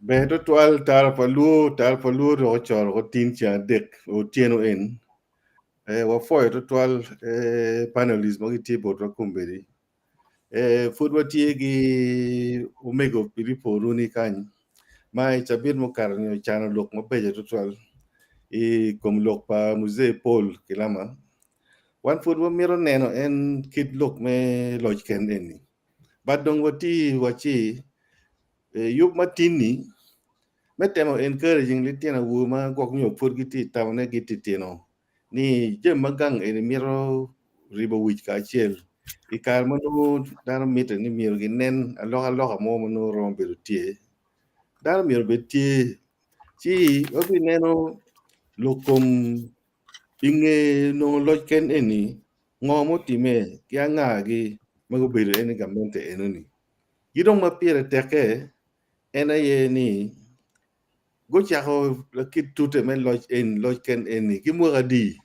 Ber tutwal tara pa luo tara pa luo dok ocoro ko tin ceng adek otyeno en wapwoyo tutwal panelist ma gitye botwa kombeddi pud watye ki omego Pilipo Oruni kany ma i cabit mukato ni ocano lok mabeco tutwal i kom lok pa Muzee Paul Kilama wan pud wamito neno en kit lok me loc ken eni. But dong wati waci yub ma tinni me temo encouraging litino awobe ma gwok nyo pud gitye i taone gititino ni jami ma gang eni mito ribo wic kacel i kare ma nongo dano mitte ni myero ginen alokaloka mo ma nongo romo bedo tye dano myero obed tye ci wabineno lok kom i nge nongo loc ken eni Ngo mutime ki angagi ma gubedo en i gamente enoni? Ki dong ma pire tekke en aye ni gucako kit tute me loc eni loc ken eni ki mwaka adi?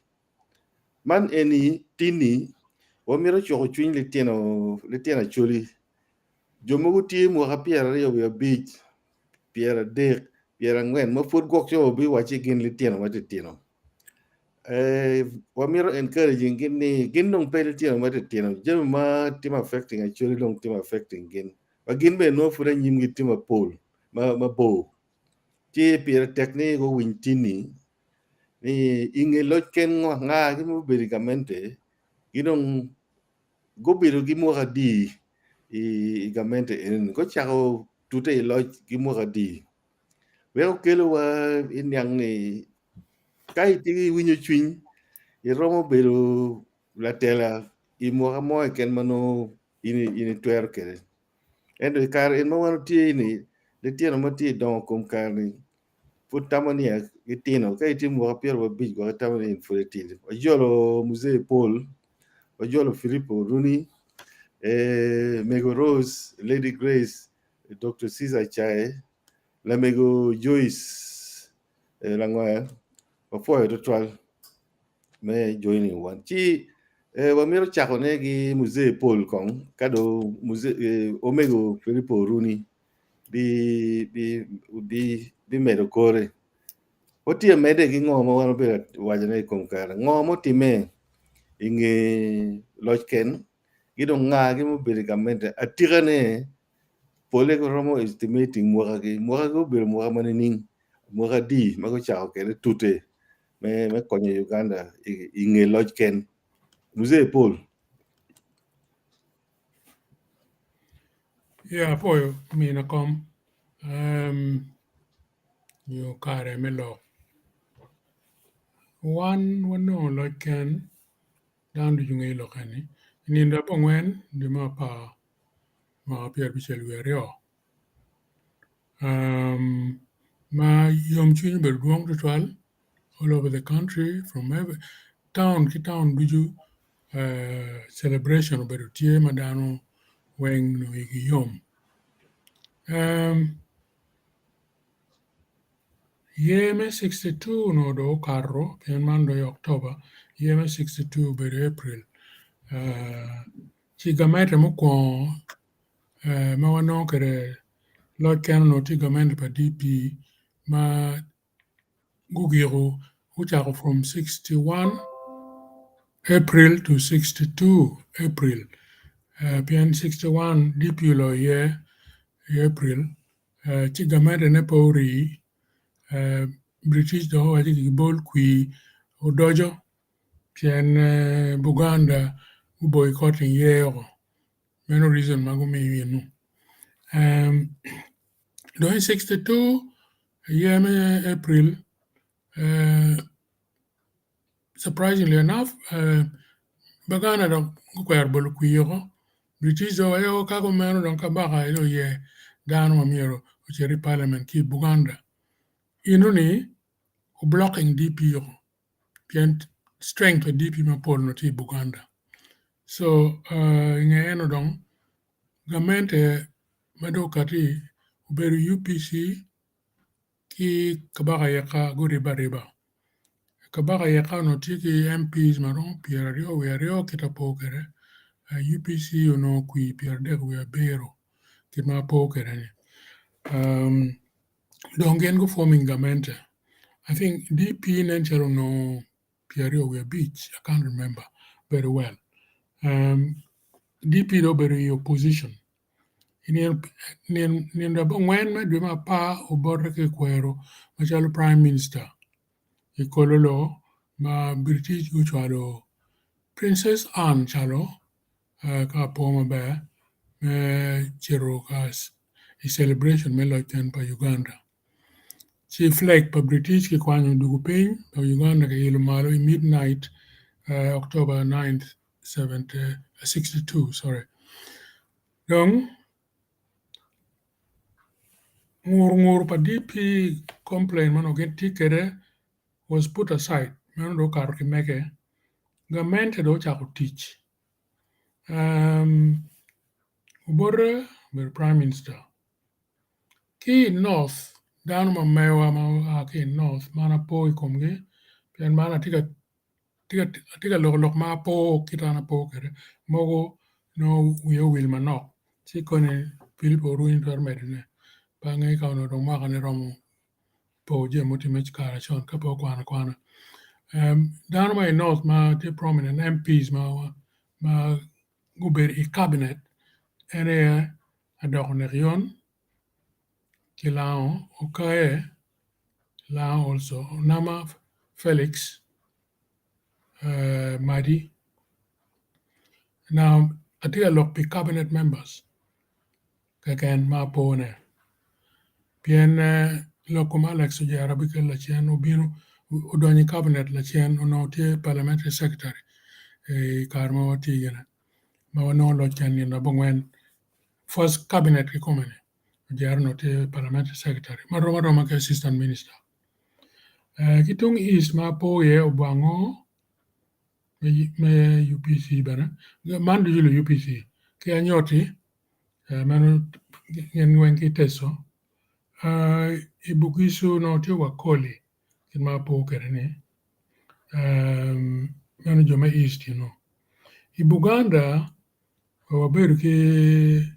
Man eni tini wamito cuko cwiny litino litino Acholi jo mogo tye mwaka 25, 30, 40 ma pud gwok co biwacci gin litino matitino. Wamito encouraging gin ni gin dong pe litino matitino jami ma timo affecting actually dong timo affecting gin ma gin bene nongo pud anyimgi tye mapol mabor ci pire tek ni guwiny tini ni inge loc ken nga gi ma obedo i gamente gi dong gubedo ki mwaka adi i gamente enoni gucako tute i loc ki mwaka adi weko kelowa i niang ni ka itye ki winyo cwiny iromo bedo latela i mwaka mo keken ma nongo in itwero kwede ento i kare ma wan watye ni litino ma tye ka dongo i kom kare-ni pud tamo ni gitino ka itye mwaka 75 gwok itamo ni in pud itidi wajolo Muzee Paul wajolo Filipo Oruni Mego Rose Lady Grace Dr. Caesar Chae Lamego Joyce Langwaya wapwoyo tutwal me joining wan ci wamito cakone ki Muzee Paul kong ka dong omego Filipo Oruni bimedo kore. Watye ka medde ki ngo ma wan wabedo ka wacone i kom kare ngo mutimme i nge loc ken ki dong ngagi ma obedo i gamente atikane Pole giromo estimating mwakagi. Mwakagi obedo mwaka ma nining? Mwaka adi ma gucako kwede tute me, me konyo Uganda i, i nge loc ken? Muzee Paul. Ya apwoyo mina kom um, nyo kare me lok. Wan wanongo loc ken, dano ducu ngeyo lok eni, i nino abongwen dwe me apar mwaka 72 ma yomcwiny obedo dwong tutwal all over the country from every town ki town ducu celebration obedo tye ma dano weng onongo igi yom. Year me 62 onongo dong okato pien man dong i October year me 62 obedo April Ci gamente mukwongo ma wanongo kwede loc ken onongo tye gamente pa DP ma gugiko gucako from 61 April to 62 April pien 61 DP oloyo iye i April ci gamentene pe orii British dok owaco ni gibol kwir odoco pien Buganda gu boycotting ye oko meno reason ma gumiyo eno dong i 62 aye me April surprisingly enough Baganda dok gukwero bolo kwir oko British dong aye ka kumeno dong kabaka aye oye dano ma myero ocito i parliament ki i Buganda. Eno-ni oblocking DP o pien strength pa DP mapol onongo tye i Buganda. So i nge eno dong gamente ma dong okati obedo UPC ki Kabaka Yeka guribbe ariba. Kabaka Yeka onongo tye ki MPs ma romo 22 kit apo kwede, UPC onongo kwir 37 kit ma apo kwede-ni. Dong gin gu forming gamente. I think DP nen calo onongo 25, I can't remember very well. DP dong obedo i opposition. I nino abongwen me dwe me apar obote ki kwero macalo prime minister i Kololo ma British gucwalo Princess Anne calo ka apo maber me cito i celebration me loc ken pa Uganda. Ci flag pa British kikwanyo odwogo piny pa Uganda kiilo malo i midnight October 9th 62 sorry. Dong ngur ngur pa DP complain ma onongo gin tye kwede was put aside meno dong okato ki mege gamente dong ocako tic Obote obedo prime minister ki i north dano ma mewa ma oa ki i north man apo i komgi pien man atye ka Atye ka loko lok ma apo kit an apo kwede mogo nongo wiya owil manok ci koni Pilipo Oruny twero medone pe angeyo ka onongo dong mwakane romo po jami mutimme kare con ka pe okwano akwana. Dano ma i North ma tye prominent MPs ma gubedo i cabinet en aye Adoko Nekyon ki Lango Okaye Lango also Onama Felix Madi now atye ka lok pi cabinet members keken ma apone pien lok kom Alex Ojera bikelo lacen obino odonyo i cabinet lacen onongo tye parliamentary secretary i kare ma watye gine ma wanongo loc ken nino abongwen first cabinet kikome ni Ojera onongo tye parliamentary secretary ma rom aroma ki assistant minister. Ki tung east ma apo iye Obwango me UPC bene man ducu lu UPC ki Anyoti meno gin weng ki Teso i Bugisu onongo tye Wakoli kit ma apo kwede ni meno jo me east eno. I Buganda wabedo ki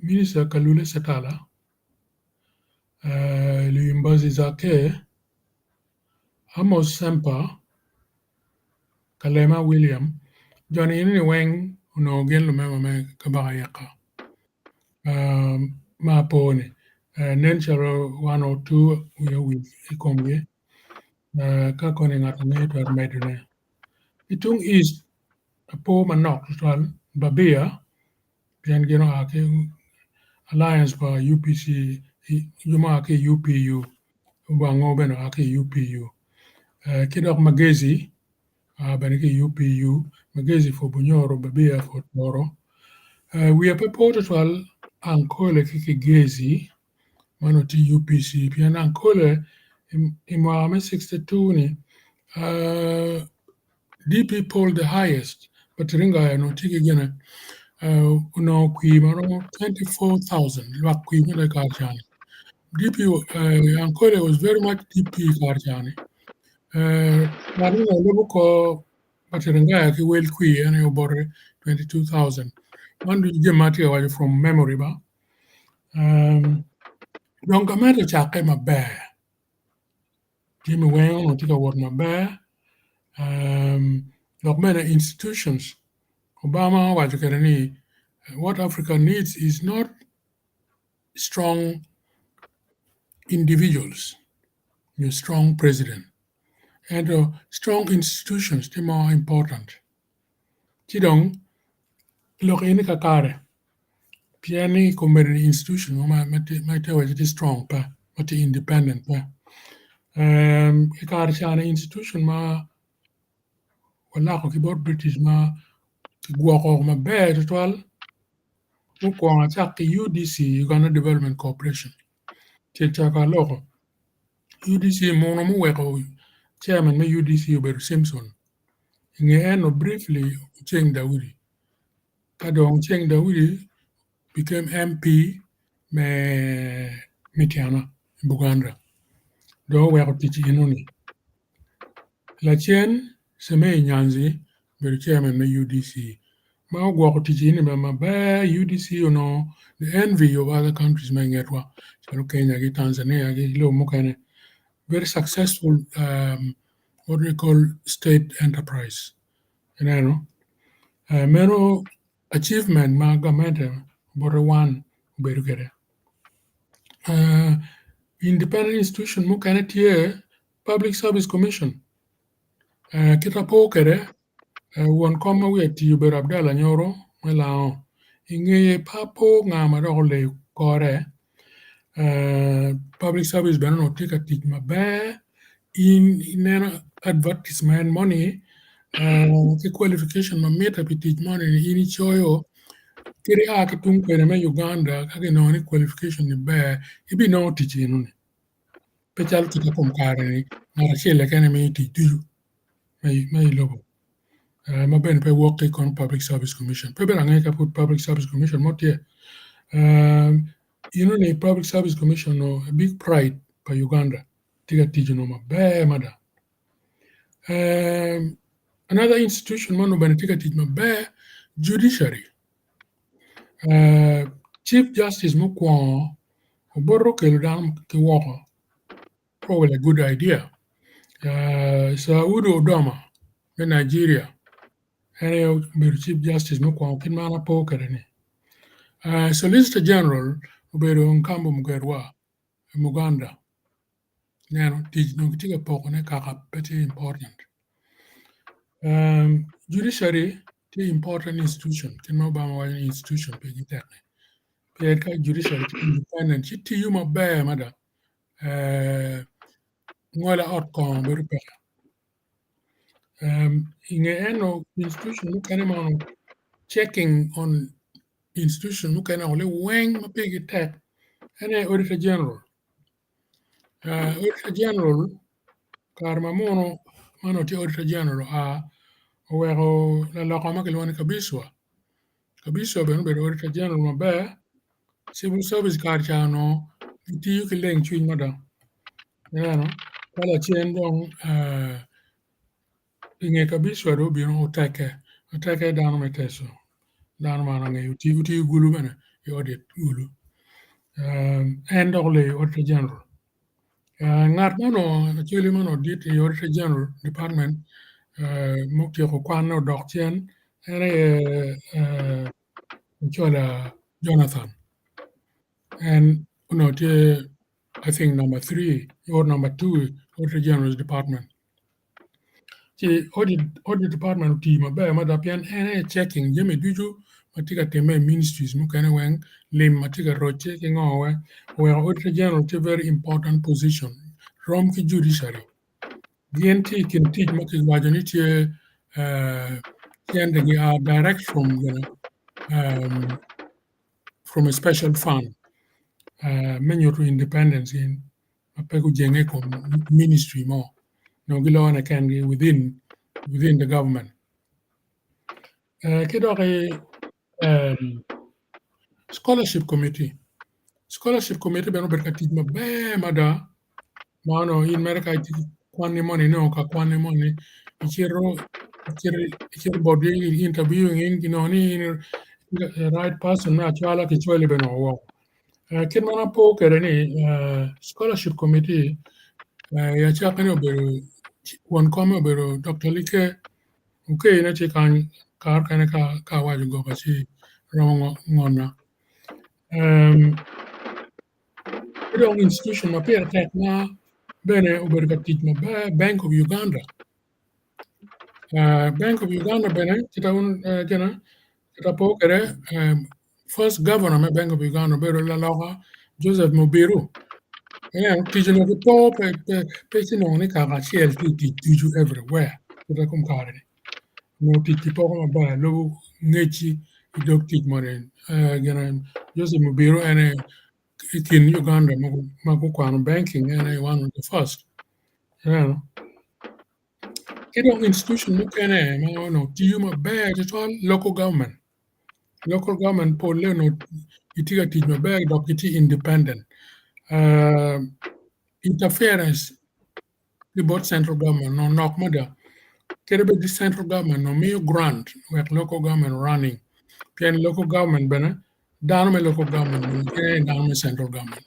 Minista Kalule Sakala, Luyimbazi Zaake, Amos Sempa, Kalema William, jo-ni eni weng onongo gin lumema me Kabaka Yeka ma apo-ni nen calo one or two wiya owil i komgi ka koni ngat angeyo twero medone. Ki tung East apo manok tutwal Babia pien gin oa ki alliance pa UPC jo ma oa ki i UPU Obwango bene oa ki i UPU ki dok Magezi oa bene ki i UPU Magezi for Bunyoro Babia for Toro wiya pe po tutwal Ankole ki Kigezi ma onongo tye i UPC pien Ankole i mwaka me 62 ni DP polled the highest but Ringaya onongo tye ki gine onongo kwir ma romo 24,000 lwak kwir me kare ca-ni. DP Ankole was very much DP i kare ca-ni. Ngat ma onongo lubo kor Ringaya ki wel kwir en aye obote 22,000. Man ducu jami ma atye ka waco from memory ba. Dong gamente ocakke maber. Jami weng onongo tye ka wot maber dok bene institutions Obama owaco kwede ni what Africa needs is not strong individuals nyo strong president ento strong institutions tye more important. Ci dong lok eni kakare pien ni kombeddi institution mo ma ite waco tye strong pe ma tye independent pe. I kare ca-ni institution ma walako ki bot British ma kigwoko maber tutwal mukwongo acak ki UDC Uganda Development Corporation. Cecaka aloko UDC muno muweko chairman me UDC obedo Simpson. I nge eno briefly Oceng Daudi. Ka dong Oceng Daudi became MP me Mityana i Buganda. Dong oweko tic enoni. Lacen Semei Nyanzi obedo chairman me UDC ma ogwoko tic eni bene maber. UDC onongo the envy of other countries ma ingetwa calo Kenya ki Tanzania ki lobo mukene. Very successful what we call state enterprise. Ineno? Meno achievement ma gamente bote wan obedo kwede. Independent institution mukene tye Public Service Commission. Kit apo kwede won kom ma wiye tii obedo Abdalla Nyoro me Lango. I ngeye pe apo nga ma dok oleyo kore. Public service bene onongo tye ka tic maber. In ineno advertisement moni ki qualification ma mitte pi tic moni in icoyo kadi ia ki tung kwede me Uganda ka kinongo ni qualification ni ber ibinongo tic enoni. Pe calo kit ma kom kare-ni ngat acel keken aye miyo tic ducu me i lobo ma bene pe wok ki kono Public Service Commission. Pe bene angeyo ka pud Public Service Commission mo tye. Inoni Public Service Commission a big pride pa Uganda tye ka tic onongo maber mada. Another institution ma onongo bene tye ka tic maber judiciary. Chief Justice mukwongo oboto okelo dano ki woko probably a good idea. Saudu Odoma me Nigeria en aye obedo Chief Justice mukwongo kit ma an apo kwede ni. Solicitor General obedo Nkambo Mugerwa i Muganda. Neno tic dong kitye ka pokone kaka pe tye important. Judiciary tye important institution kit ma Obama waco ni institution pigi tek-ki. Pien ka judiciary tye independent ci tiyo maber mada. Ngolo ot kongo bedo peke. I nge eno institution mukene ma onongo checking on institution mukene liweng ma pigi tek en aye Auditor General. Auditor General kare ma muno ma onongo tye Auditor General oa oweko laloko ma kilwongo ni Kabiswa. Kabiswa bene obedo Auditor General maber civil service kare ca onongo gitiyo ki leng cwiny mada. Ineno ka lacen dong i nge Kabiswa dong obino otekke, otekke dano me Teso dano man angeyo otiyo gulu bene i audit gulu en dok oleyo Auditor General. Ngat ma onongo acwali ma onongo dit i Auditor General Department mutyeko kwanne odok cen en aye Ochola Jonathan. En onongo tye I think number 3 or number 2 i Auditor General's Department. Ci audit department otiyo maber mada pien en aye checking jami ducu ma tye ka timme i ministries mukene weng lim ma tye ka rocce ki ngo weng oweko Auditor General tye very important position rom ki judiciary. Gin tye i kin tic ma kiwaco ni tye cente-gi are direct from from a special fund me nyuto independence gin ma pe gujenge i kom ministry mo nongo gilone kengi within within the government. Ki doki scholarship committee, scholarship committee bene obedo ka tic maber mada ma onongo in mere ka itye ki kwanni moni inongo ka kwanni moni icito icito botgi i interviewing in ginongo ni in the right person me acwala kicwali bene woko. Kit ma an apo kwede ni scholarship committee i acakkine obedo won kome obedo Dr. Like Okeyine tye kany kare kene ka awaco goba ci romo ngona. Ki dong institution ma pire tek ma bene obedo ka tic maber Bank of Uganda. Bank of Uganda bene kita apo kwede first governor me Bank of Uganda obedo laloka Joseph Mubiru. Tic onongo ki po pe ci nongo ni kaka acel tye i tic ducu everywhere kita kom kare-ni. Onongo tic kipoko maber lubo ngecci i dog tic moni. Joseph Mubiru en aye I kin Uganda ma gukwano banking en aye one of the first. Ineno? Ki dong institution mukene ma onongo tiyo maber tutwal local government. Local government polle onongo gitye ka tic maber dok gitye independent. Interference ki bot central government onongo nok mada. Kadi bed ni central government onongo miyo grant wek local government running pien local government bene dano me local government bene gin aye dano me central government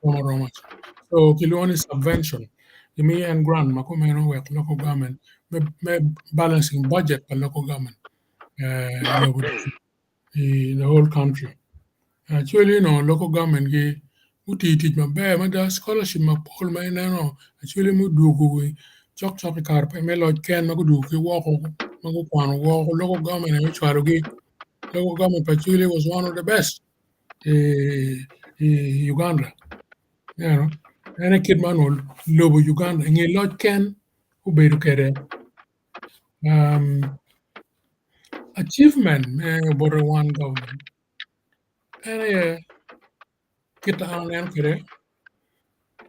rom aroma. So kilwongo ni subvention gimiyo en grant ma kumeno wek local government me balancing budget pa local government i the whole country. Actually onongo local government gi gutiyo tic maber mada scholarship mapol ma ineno actually mudwogo cok cok i kare me loc ken ma gudwogo ki woko ma gukwano woko local government aye ocwalogi. Local government pa Acholi was one of the best i Uganda. Ineno en aye kit ma onongo lobo Uganda inge loc ken obedo kwede. Achievement me Obote one government en aye kit ma an aneno kwede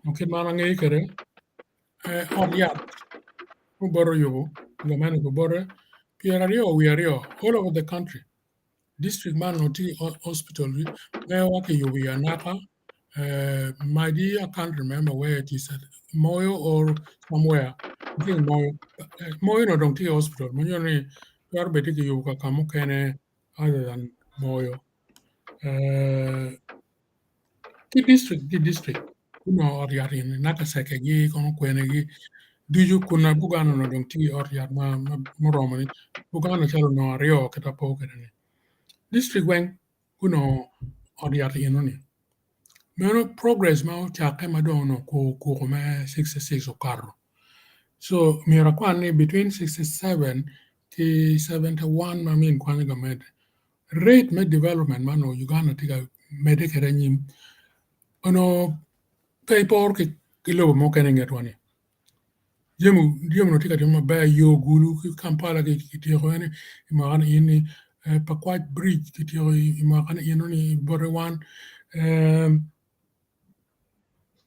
nyo kit ma an angeyo kwede ot yat ma Obote oyubo gamente pa Obote pyeraryo wiye aryo all over the country district man onongo tye ki hospital me kiyubo i Anaka Madi I can't remember where it is Moyo or somewhere I think Moyo Moyo no dong tye hospital ma nyuto ni twero bedo ni kiyubo ka mukene other than Moyo ki district ki district gunongo ot yat eni Nakaseke-gi kono kwene-gi ducu kun Buganda onongo dong tye ki ot yat muromo ni Buganda calo onongo aryo kit apo kwede ni district weng gunongo ot yat enoni. Meno progress ma ocakke ma dong onongo kuko me 66 okato. So myero akwan ni between 67 ki 71 ma min kwanyo gamente rate me development ma onongo Uganda tye ka medde kwede anyim onongo pe iporo ki lobo mukene i ngetwa ni. Jami onongo tye ka timme maber yo Gulu ki Kampala kityeko eni i mwaka ni eni Pakwach bridge kityeko i mwaka ni eno-ni bote wan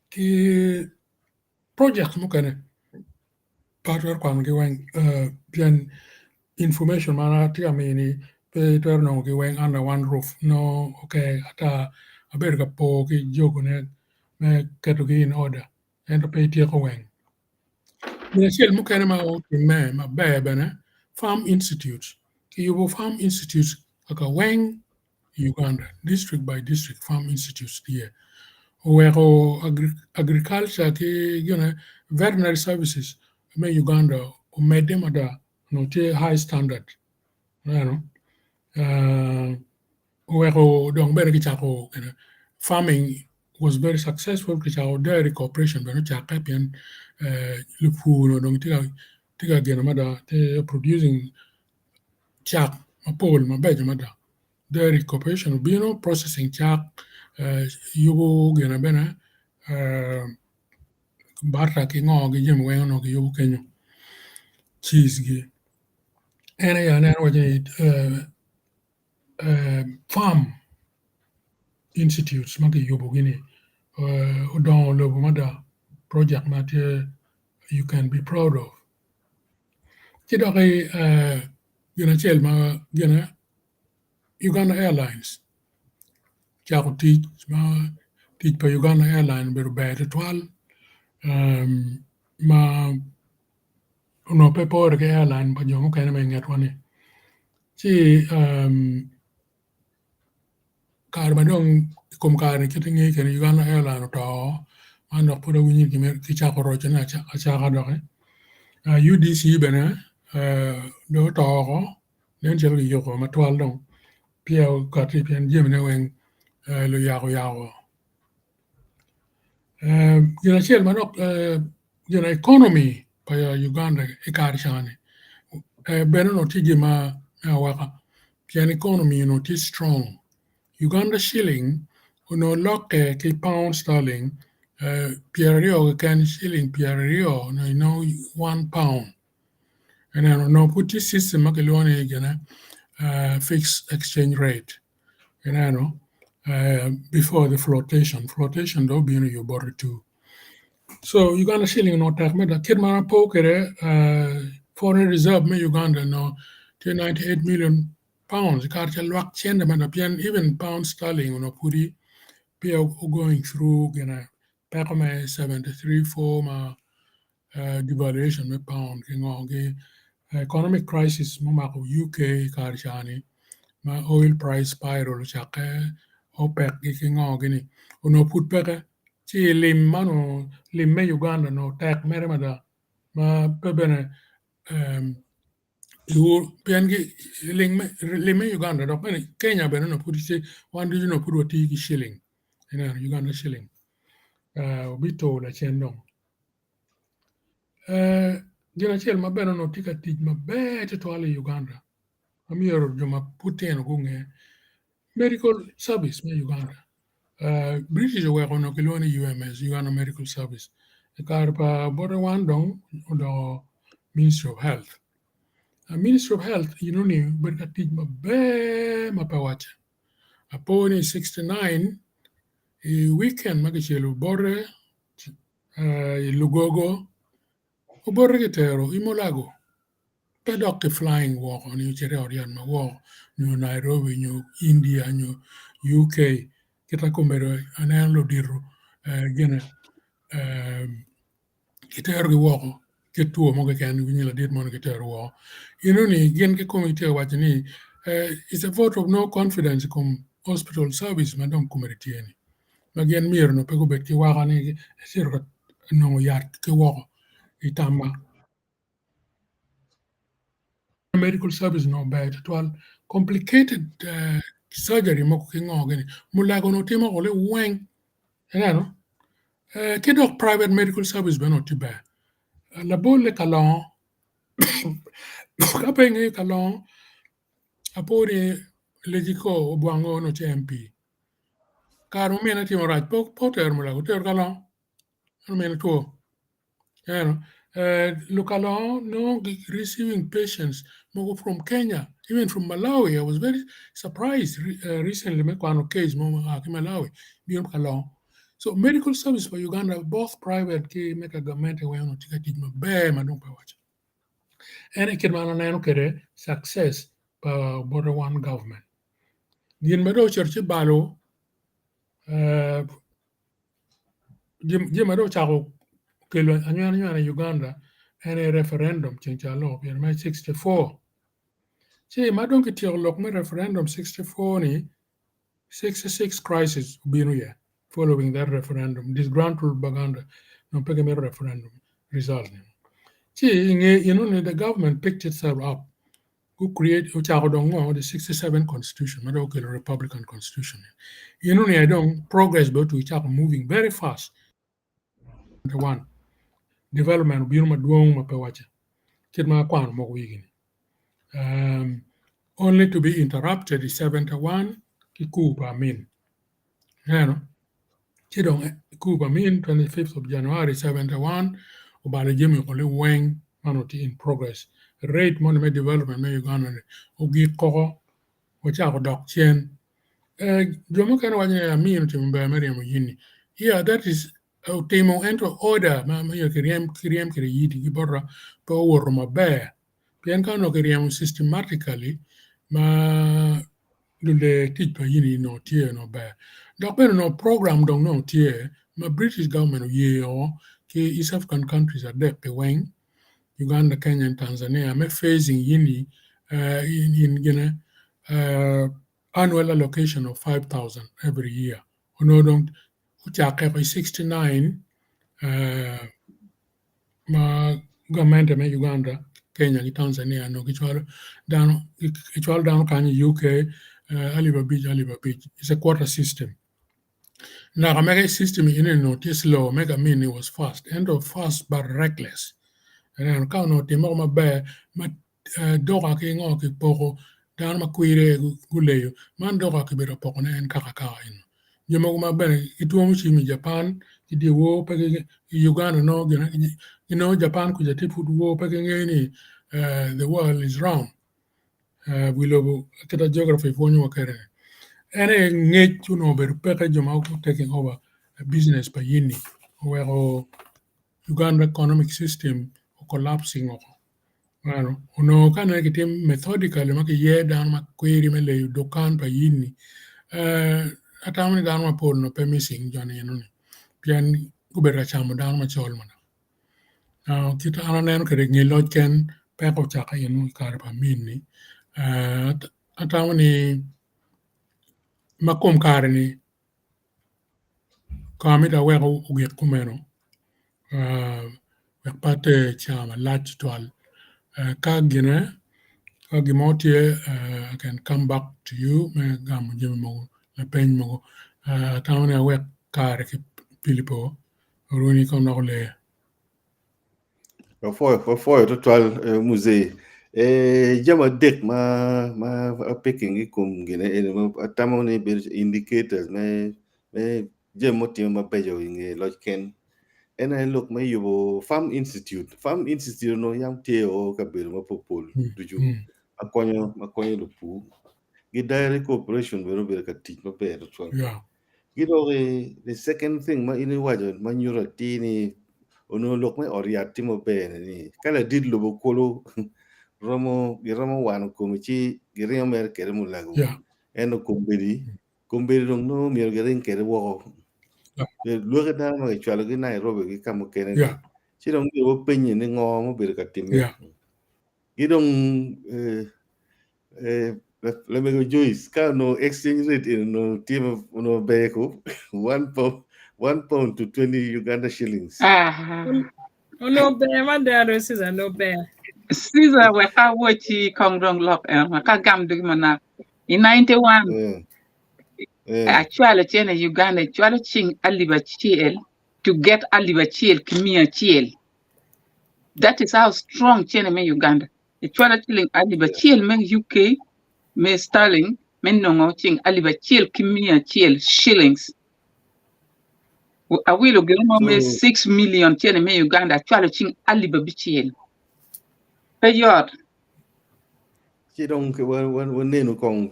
ki project mukene pe atwero kwanogi weng pien information ma atye ka miyo-ni pe itwero nongogi weng under one roof nongo ok ata abedo ka po ki jogone me ketogi in order ento pe ityeko weng. Gin acel mukene ma otimme maber bene farm institute kiyubo farm institute kaka weng i Uganda district by district farm institutes tye oweko agriculture ki gine veterinary services me Uganda omedde mada onongo tye high standard ineno oweko dong bene kicako farming was very successful kicako dairy corporation bene ocakke pien lupur onongo dong tye ka gino mada tye producing cak mapol mabeco mada dairy corporation obino processing cak yubo gine bene butter ki ngo ki jami weng onongo kiyubo kenyo cheese gi en aye aneno waci ni farm institutes ma kiyubogi ni odongo lobo mada project ma tye you can be proud of. Ci doki gin acel ma gine Uganda Airlines ocako tic ma tic pa Uganda Airlines obedo ber tutwal ma onongo pe pore ki airline pa jo mukene ma ingetwa ni ci kare ma dong i kom kare-ni kit inge kwede Uganda Airline oto man dok pud awinyo ni kicako rocone acaka doki UDC bene dong oto woko nen calo kiyubo matwal dong peya okati pien jamine weng luyako oyako. Gin acel ma dok gin economy pa Uganda i kare ca-ni bene onongo tye gin me awaka pien economy onongo tye strong Uganda shilling onongo lokke ki pound sterling pyeraryo keken shilling pyeraryo onongo inongo one pound ineno onongo pud tye system ma kilwongo ni gine fixed exchange rate ineno. Before the flotation, flotation dong obino i Obote 2. So Uganda shilling onongo tek mada kit ma apo kwede foreign reserve me Uganda onongo tye 98 million pounds i kare ca lwak cente mada pien even pound sterling onongo pudi peya going through gine peko me 73 4 ma devaluation me pound ki ngo ki economic crisis mumako UK i kare ca ni ma oil price spiral ocakke OPEC gi ki ngo gini onongo pud peke ci lim man onongo lim me Uganda onongo tek mere mada ma pe bene pien lim me Uganda dok bene Kenya bene onongo pud tye wan ducu onongo pud watiyo ki shilling ineno Uganda shilling obitur lacen dong. Gin acel ma bene onongo tye ka tic maber tutwal i Uganda ma myero jo ma pud tino gunge medical service me Uganda. British oweko onongo kilwongo ni UMS, Uganda Medical Service. I kare pa Obote wan dong odoko Ministry of Health. Ministry of Health eno-ni obedo ka tic maber ma pe wacce. Apo ni i 69 i weekend ma kicelo Obote i Lugogo, Obote kitero i Mulago pe dok ki flying woko ni ocit i ot yat ma woko nyo Nairobi nyo India nyo UK kita komedo aneno ludito gine kiterogi woko kit two mo keken winyo ladit moni kitero woko enoni gin kikome gitye ka waco ni it's a vote of no confidence i kom hospital service ma dong komedi tye ni ma gin myero onongo pe gubed ki waka ni ecito ka nongo yat ki woko i tamma. Medical service onongo ber tutwal complicated surgery mogo ki ngo gini mulago onongo timo woko liweng ineno ki dok private medical service bene onongo tye ber labolle kalongo ka pe ingeyo kalongo apo ni Lejiko Obwango onongo tye MP kare ma omine timo rac pe otero mulago otero kalongo en omine two ineno lukalongo nongo receiving patients mogo from Kenya even from Malawi I was very surprised recently me kwano case mo ma oa ki Malawi bino kalongo so medical service pa Uganda both private ki me ka gamente weng onongo tye ka tic maber ma dong pe waco en aye kit ma an aneno kwede success pa Obote one government gin ma dong ocito ci balo Jami ma dong ocako kelo anywena nywena i Uganda en aye referendum ceng ca lok pire me 64 ci ma dong kityeko lok me referendum 64 ni 66 crisis obino iye following that referendum disgruntled Baganda nongo pe gimito referendum result ni ci inge enoni the government picked itself up gu create ocako dong ngo the 67 constitution ma dong okelo republican constitution ni eno ni aye dong progress bene otugo cako moving very fast one development obino madwong ma pe wacce kit ma akwano moko wigi ni only to be interrupted i 71 ki coup pa Amin ineno ci dong coup pa Amin 25th of January 71 obalo jami woko liweng man onongo tye in progress rate moni me development me Uganda ni ogik koko ocako dok cen jo mukene waco ni Amin otimo ber me ryemo yini yeah that is otimo ento order ma myero kiryem kwede yidi ki bota pe owoto maber pien ka onongo kiryemo systematically ma lule tic pa yini onongo tye onongo ber dok bene onongo program dong nongo tye ma British government oye o ki East African countries adek-ki weng Uganda, Kenya and Tanzania me phasing yini in gine annual allocation of 5,000 every year onongo dong ocakke i 69 ma gamente me Uganda, Kenya ki Tanzania onongo gicwalo dano gicwalo dano kany i UK alip abic it's a quota system. Naka mege system eni onongo tye slow mega mean it was fast ento fast but reckless ineno ka onongo otimme maber ma doka ki ngo kipoko dano ma kwire guleyo man doka kibedo ka pokone en kaka kaka eni jo mogo ma bene gitwomo cim i Japan ki dyewor pe i Uganda nongo ginongo Japan kuca tye pud wor pe gingeyo ni the world is round wi lobo kita geography pwonyowa kwede. En aye ngec onongo obedo peke jo ma taking over business pa yini oweko Uganda economic system o collapsing oko. Meno onongo ka ne kitimo methodically ma kiyer dano ma kwiri me leyo dukan pa yini atamo ni dano mapol onongo pe missing joni enoni pien gubedo ka camo dano macol manok. Now kit an aneno kwede nge loc ken peko ocakke eno i kare pa Amin-ni atamo ni ma kom kare-ni Kong amito awek ogik kumeno wek pe ater cawa malac tutwal. Ka gine ka gin mo tye I can come back to you me gamo jami mogo lapeny mogo atamo ni awek kare ki Pilipo oruni kong dok oler. Wapwoyo wapwoyo tutwal muzee. Jami adek ma ma apicking i kom gine eni ma atamo ni bedo indicators me me jami mutime mabeco i nge loc ken en aye lok me yubo farm institute. Farm institute onongo yam tye o kabedo mapopol ducu ma konyo ma konyo lupur ki dairy corporation bene obedo ka tic maber tutwal. Ki dok the second thing ma in iwaco ma nyuto atir ni onongo lok me ot yat tye maber ni ka ladit lobo kulu romo giromo wano kome ci giringo mere kede mulago ento kombeddi kombeddi dong nongo myero giring kede woko lwaki dano ma gicwalogi Nairobi ki ka mukene ni ci dong myero wapenye ni ngo ma obedo ka timme ki dong Lamego Joyce, ka onongo exchange rate eni onongo tye onongo ber ko £1 to 20 Uganda shillings. Ah. Onongo ber mada do Caesar, onongo ber. Caesar wek awoci kong dong lok en wek agam dugi manok. I 91 acwalo cene i Uganda ecwalo cing alip acel to get alip acel ki miya acel. That is how strong cene me Uganda. Ecwalo ciling alip acel me UK me sterling me nongo cing alip acel ki miya acel shillings. Awilo gin mo me 6 million cene me Uganda acwalo cing alip abicel. Pe yot. Ci dong wanenu kong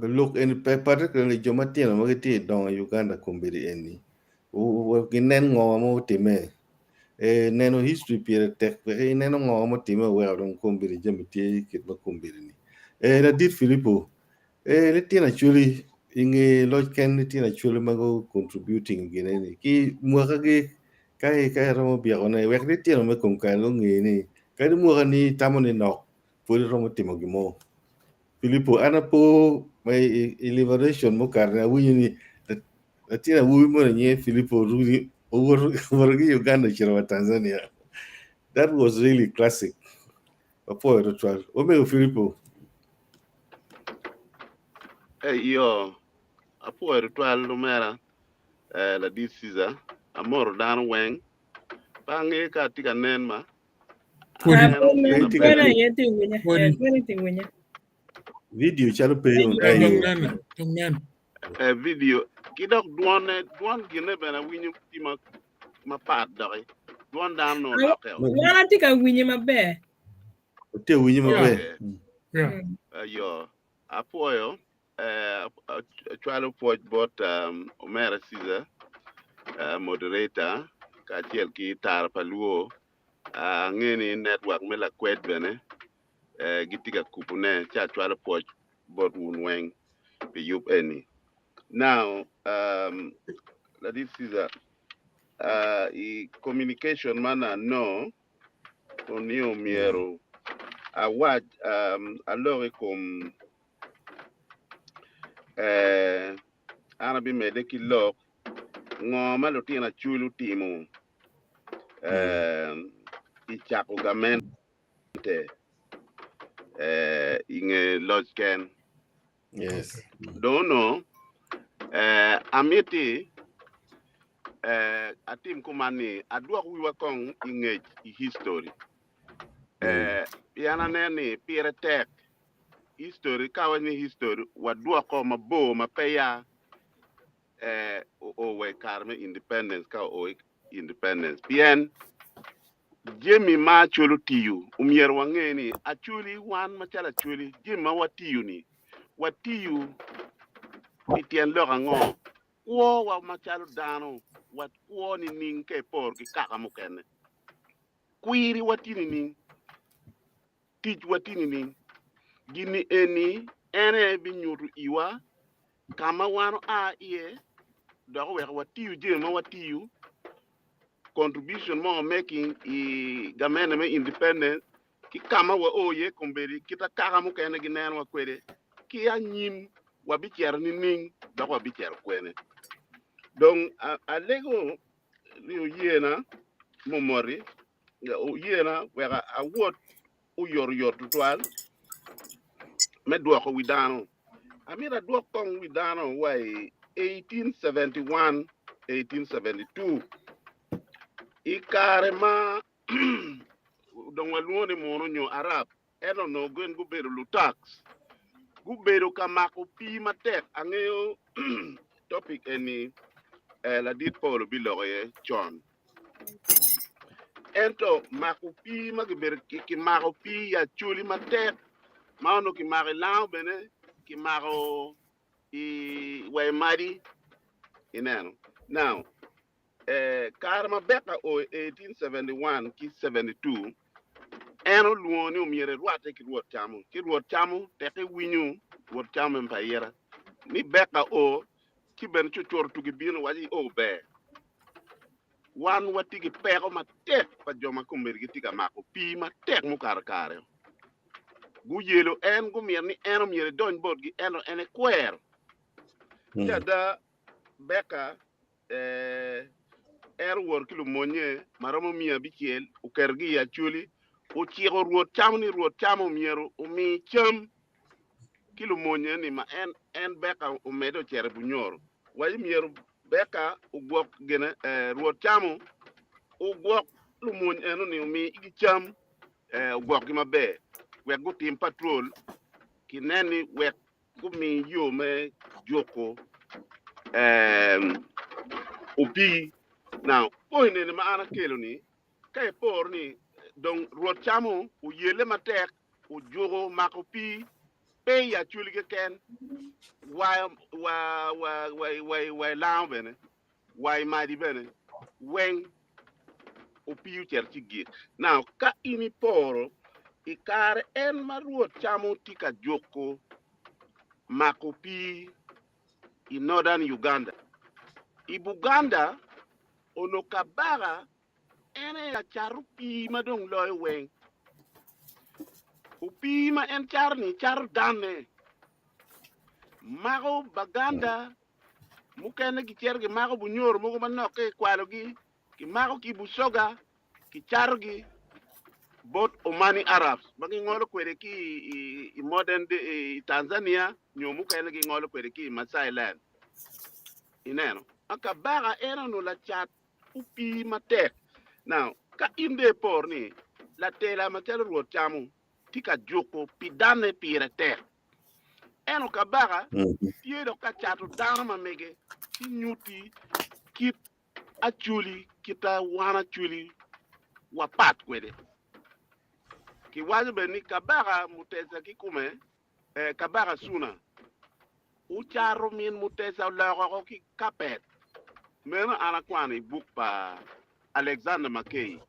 lok eni particularly jo matino ma gitye i dongo i Uganda kombeddi eni ginen ngo ma otimme. Neno history pire tek peke ineno ngo mutime oweko dong kombeddi jami tye kit ma kombeddi ni. Ladit Filipo, litino acholi inge loc ken litino acholi ma gu contributing gine ni ki mwaka gi ka iromo byeko ne wek litino me kom kare gunge ni kadi mwaka ni itamo ni nok pud iromo timo gin mo. Filipo an apo ma i liberation mukato ni awinyo ni latin awobi moni nyinge Filipo Oruni owoto ki Uganda ocito wa Tanzania. That was really classic. Wapwoyo tutwal. Omego Filipo. Eyo, apwoyo tutwal omera ladit Caesar, amoro dano weng. Pe angeyo ka atye ka nen ma. Video calo pe on ayo. Video ki dok dwone, dwon gine bene awinyo tye mapat doki. Dwon dano nongo olokke. Dwon atye ka winye maber. Atye winye maber. Ayo, apwoyo acwalo pwoc bot omera Caesar moderator kacel ki tara pa Luo. Ange ni network me lakwed bene gitye ka kubune ci acwalo pwoc bot wun weng pi yub eni. Now, ladit Caesar, i communication man anongo ni omyero awac alok i kom an abimedde ki lok ngo ma lutino Acholi otimo i cako gamente i nge loc ken. Yes. Dong onongo amiti atim kuman ni adwok wiwa kong i ngec i history. Pien aneno ni pire tek history ka waco ni history wadwoko mabor ma peya oo wa i kare me independence ka oo i independence pien jami ma Acholi otiyo omyero wange ni Acholi wan macalo Acholi jami ma watiyo ni watiyo. Pi tyen lok ango? Kwowa macalo dano wakwo nining ka iporo ki kaka mukene? Kwiriwa tye nining? Ticwa tye nining? Gin-ni eni en aye binyuto iwa ka ma wan oa iye dok oweko watiyo jami ma watiyo, contribution mo making i gamente me independence ki ka ma wao iye kombeddi, kit akaka mukene ginenowa kwede, ki anyim wabicito nining dok wabicito kwene. Dong alego ni wuyena mumoti, wuyena wek awot oyotoyot tutwal me dwoko wi dano. Amito adwok kong wi dano wa i 1871, 1872 i kare ma dong walwongo ni munu nyo Arab, ento onongo gin gubedo Luturks. Gubedo ka mako pii matek. Angeyo topic eni eh, ladit Paul obiloko iye con. Ento mako pii ma kibedo kimako pii i Acholi matek ma onongo kimako i Lango bene kimako i wa i Madi ineno. Now, Eh, kare ma Beka o i 1871 ki 72, en olwongo ni omyero erwatte ki Rwot Camo. Ci Rwot Camo tekke winyo Rwot Camo me Mpaira ni Beka o, ci bene cucuro tugi bino waco ni, O ber, wan watye ki peko matek pa jo ma kombeddi gitye ka mako pii matek mukato kare. Guyelo en, gumito ni en omyero edony botgi, ento en ekwero. Ci ada Beka En owoto ki lumonye ma romo 600, oketogi i Acholi, ociko Rwot Camo ni Rwot Camo myero omi cam ki lumonye-ni ma en en Beka omedde ocito i Bunyoro. Waco myero Beka ogwok gine, Rwot Camo ogwok lumony eno-ni omi igi cam, ogwokgi maber wek gutim patrol ki nen ni wek gumi yo me juko opii. Now, point eni ma an akelo ni, ka iporo ni dong Rwot camo oyelle matek ojuko mako pii pe i Acholi keken wa wa wa wa wa wa i Lango bene wa i Madi bene weng opii ocito ci gik. Now, ka in iporo i kare en ma Rwot camo tye ka juko mako pii i Northern Uganda, i Buganda onongo kabaka en aye lacato pii ma dong loyo weng. Opii ma en cato-ni cato danne, mako Baganda Mukene gicito gimako bunyoro mogo manok ka kikwalogi, kimako ki i Busoga, kicatogi bot Omani Arabs ma gingolo kwede ki i modern day i Tanzania nyo mukene gingolo kwede ki i Maasai land. Ineno? Ma kabaka en onongo lacat opii matek. Now, ka in dong iporo ni latela macalo Rwot camo tye ka juko pi danne pire tek, Ento kabaka tye dok ka cato dano ma mege ci nyutti kit Acholi kita wan Acholi wapat kwede. Kiwaco bene ni kabaka Mutesa kikome, kabaka Suna ocato min Mutesa oloko oko ki kapet. Meno an akwano i buk pa Alexander Mackay.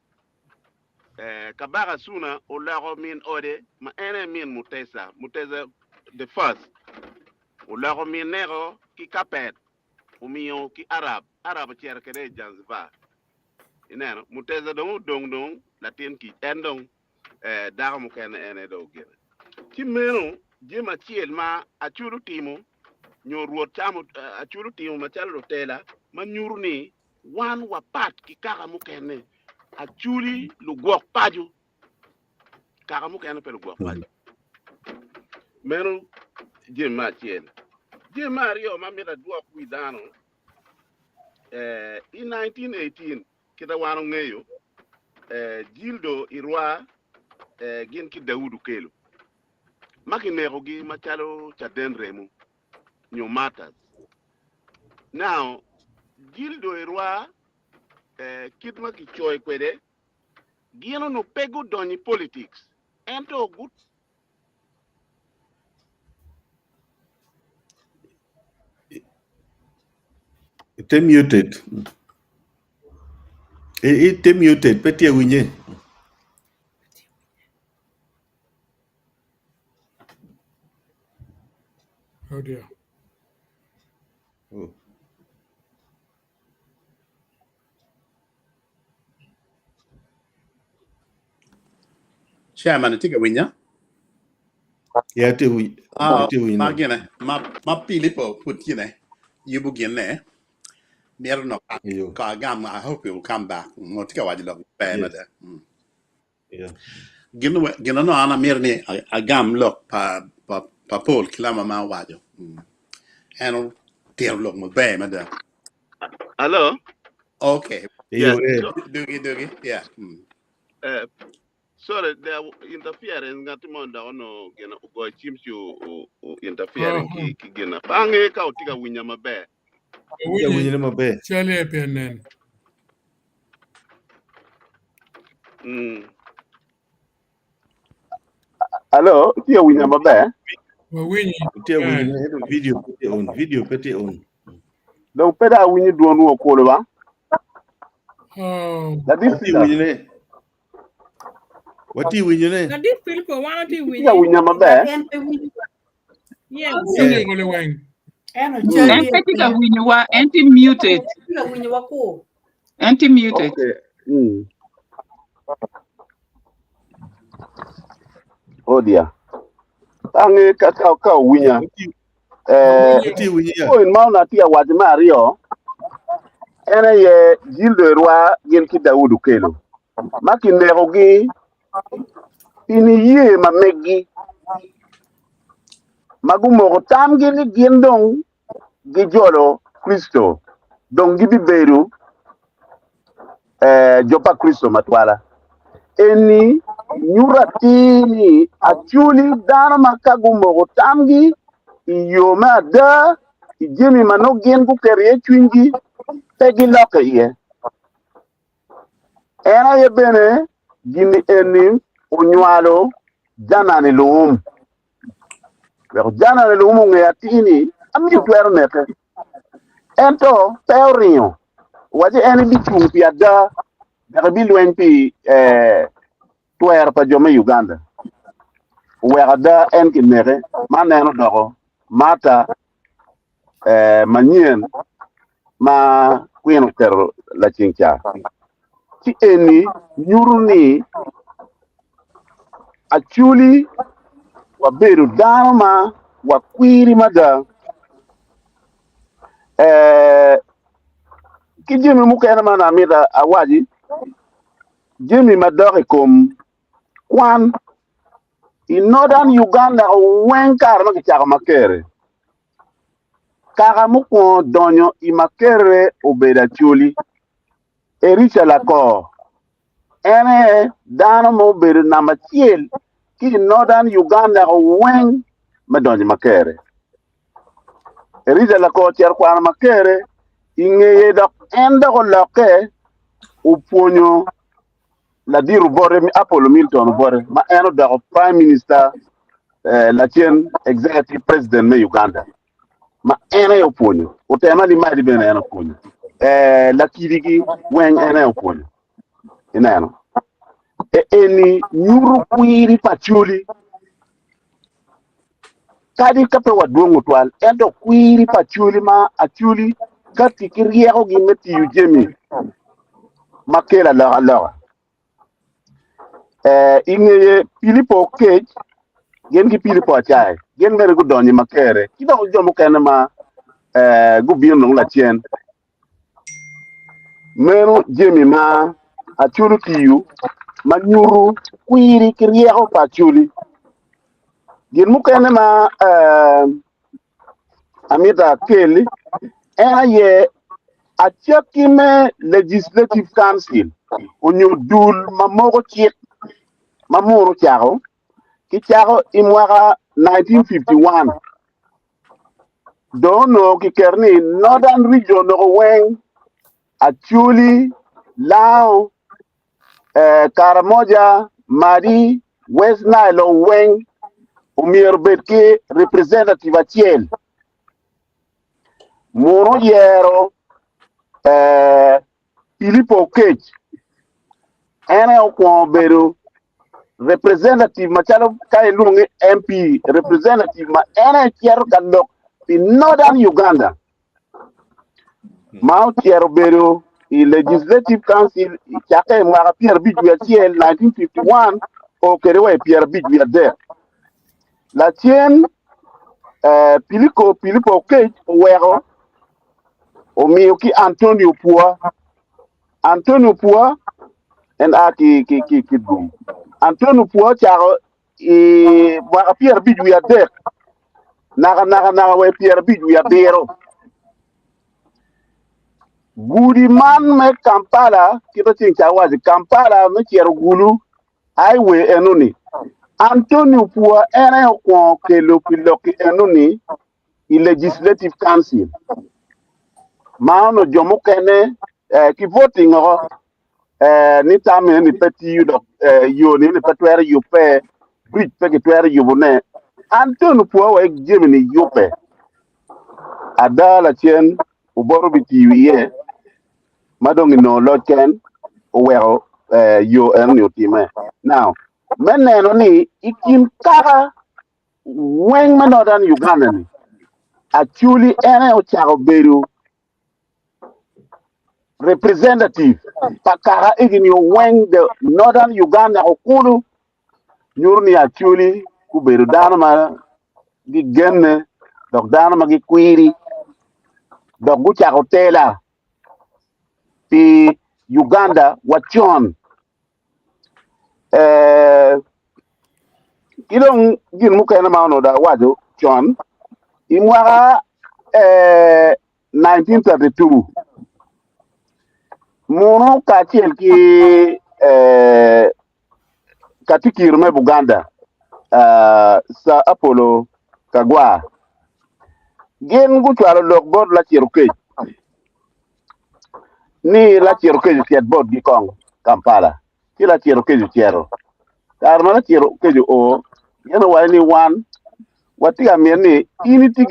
Kabaka Suna oloko min ode ma en aye min Mutesa, Mutesa the first, oloko mineko ki kapet omiyo ki Arab, Arab ocito kwede i Zanzibar. Ineno, Mutesa dong odong dong latin kic, en dong dako mukene en aye dong ogene. Ci meno jami acel ma Acholi otimo nyo Rwot camo Acholi otimo macalo lutela ma nyuto ni Wan wapat ki kaka mukene. Acholi lugwok paco. Kaka mukene pe lugwok paco. Meno jami me acel. Jami me aryo ma mito adwok wi dano, eh, i 1918 kita wan ongeyo, eh, Jildo Irwa eh, gin ki Daud Okello ma kinekogi macalo caden remo nyo martyrs. Now, Gildo Irwa, eh, kit ma kicoyo kwede, gin onongo pe gudonyo i politics, ento gu Ite muted. Ite muted, pe tye winye. Oh dear. Oh. Chairman itye ka winya? Yeah, atye wi- Ah, atye ma winyo. gine ma ma Pilipo pud gine yubo ginne mito nok Iyo. ka agam I hope he will come back. Ngo tye ka waco lok maber Yes. mada. Yeah. Gin we- gin onongo an amito ni a- agam lok pa pa pa Paul Kilama ma owaco. En otito lok maber mada. Hello? Okay. Iyo Yes. eh. So, Dugi dugi. Yeah. Sorry, there interference ngati mo da ono gina ugo chim chi u, u interfering Oh, ki ki gina. Bange ka utika winya maber. Tye winyi winyo maber. cale pe nen. Hello, tye winya maber. Wa winyi Tye maber. winyo ento video pe tye on. Video pe tye on. Dong pe da winyo dwon wo kolo ba. Oh, Ladit Watye Peter, winyo ne. Watye winyo ne. Ladit Pilipo wan watye tye ka winyi. winya maber. En pe winyo Yes. winyi Eh. kole weng. en En ocalie pe tye ka piny. winyowa, en tye muted. Tye ka winyowa ku. En tye muted. Okay. Oh dear. Bange ka ka ka winya. Watye Eh, Winyi. watye winyo ya. point ma ona tye ka waco me aryo en aye Gildo Erwa gin ki Daud Okello ma kinekogi pi niye ma meggi ma gumoko tamgi ni gin dong gijolo Kricito dong gibibedo eh, jo pa Kricito matwala. Eni nyuto atir ni aculi dano ma ka gumoko tamgi i yo me ada i jami ma nongo gin guketo iye cwinygi pe gilokke iye. En aye bene gin eni onywalo Janan i Luum. Weko Janan i Luum ongeyo atir ni amiyo twero neke. Ento pe oringo. Waci en ebicung pi ada dok ebilweny pi eh, twero pa jo me Uganda. Oweko ada en kineke ma neno doko Martha eh, manyen ma kwin oketo laceng ca. Ci eni nyuto ni aculi wabedo dano ma wakwiri mada. Eh, ki jami mukene ma amito awaci, jami madok i kom kwan i Northern Uganda weng kare ma kicako Makerere. Kaka mukwongo donyo i Makerere obedo Acholi. Erica Lakor en aye dano ma obedo namba acel ki i Northern Uganda weng me donyo i Makerere. Erica Lakor ocito kwano Makerere i ngeye dok en dok olokke opwonyo ladit Obote, Apollo Milton Obote ma en odoko Prime Minister eh, lacen Executive President me Uganda ma en aye opwonyo. Otema Limadi bene en opwonyo. Eh, lakidigi weng en aye opwonyo. Ineno? E eni nyuto kwiri pa Acholi. Kadi ka pe wadwongo twal, ento kwiri pa Acholi ma Acholi kati ki ryekogi me tiyo jami ma kelo alokaloka. Eh, i ngeye Pilipo Okec gin ki Pilipo Acae gin bene gudonyo i Makerere ki dok jo mukene ma eh, gubino dong lacen. Meno jami ma Acholi otiyo ma nyuto kwiri ki ryeko pa Acholi. Gin mukene ma eh, amito akel en aye acakki me Legislative Council onyo dul ma moko cik ma munu ocako kicako i mwaka 1951 dong onongo kiketo ni Northern Region onongo weng Acholi, Lao, eh, Karamoja, Madi, West Nile weng omyero obed ki representative acel. Munu oyero Eh, Pilipo Okec en aye okwongo bedo representative macalo ka ilwonge MP representative ma en aye cito ka lok pi Northern Uganda ma ocito bedo i Legislative Council i cakke i mwaka 51 1951 o kede wa i 53. Lacen eh, Piliko Pilipo Okec oweko omiyo ki Antonio Pua. Antonio Pua en a ki ki ki Kitgum. Antonio Pua ocako i mwaka 53 naka naka naka wa i 57. Gudi man me Kampala kit ma ceng ca awaco Kampala me cito Gulu highway enoni Antonio Pua en aye okwongo kelo pi lok-ki enoni i Legislative Council ma onongo jo mukene eh, ki voting oko eh, ni tam eni pe tiyo dok eh, yo ni pe twero yubbe, bridge pe kitwero yubone. Antonio Pua wek jami ni yubbe. Ada lacen oboto bitiyo iye ma dong inongo loc ken oweko eh, yo eno-ni otime. Now, me neno ni i kin kaka weng me Northern Uganda ni, Acholi en aye ocako bedo representative pa kaka egi nio weng the Northern Uganda okulu nyuto ni Acholi gubedo dano ma gigenne dok dano ma gikwiri dok gucako tela pi Uganda wacon. Eh, ki dong gin mukene ma onongo dong awaco con i mwaka eh, 1932 munu kacel ki eh, katikiro me Buganda eh, Sir Apollo Kagwa gin gucwalo lok bot Laciro Kec ni Laciro Kec ocit botgi kong Kampala ci Laciro Kec ocito. Kare ma Laciro Kec oo, gin owaco ni wan watye ka mito ni in itye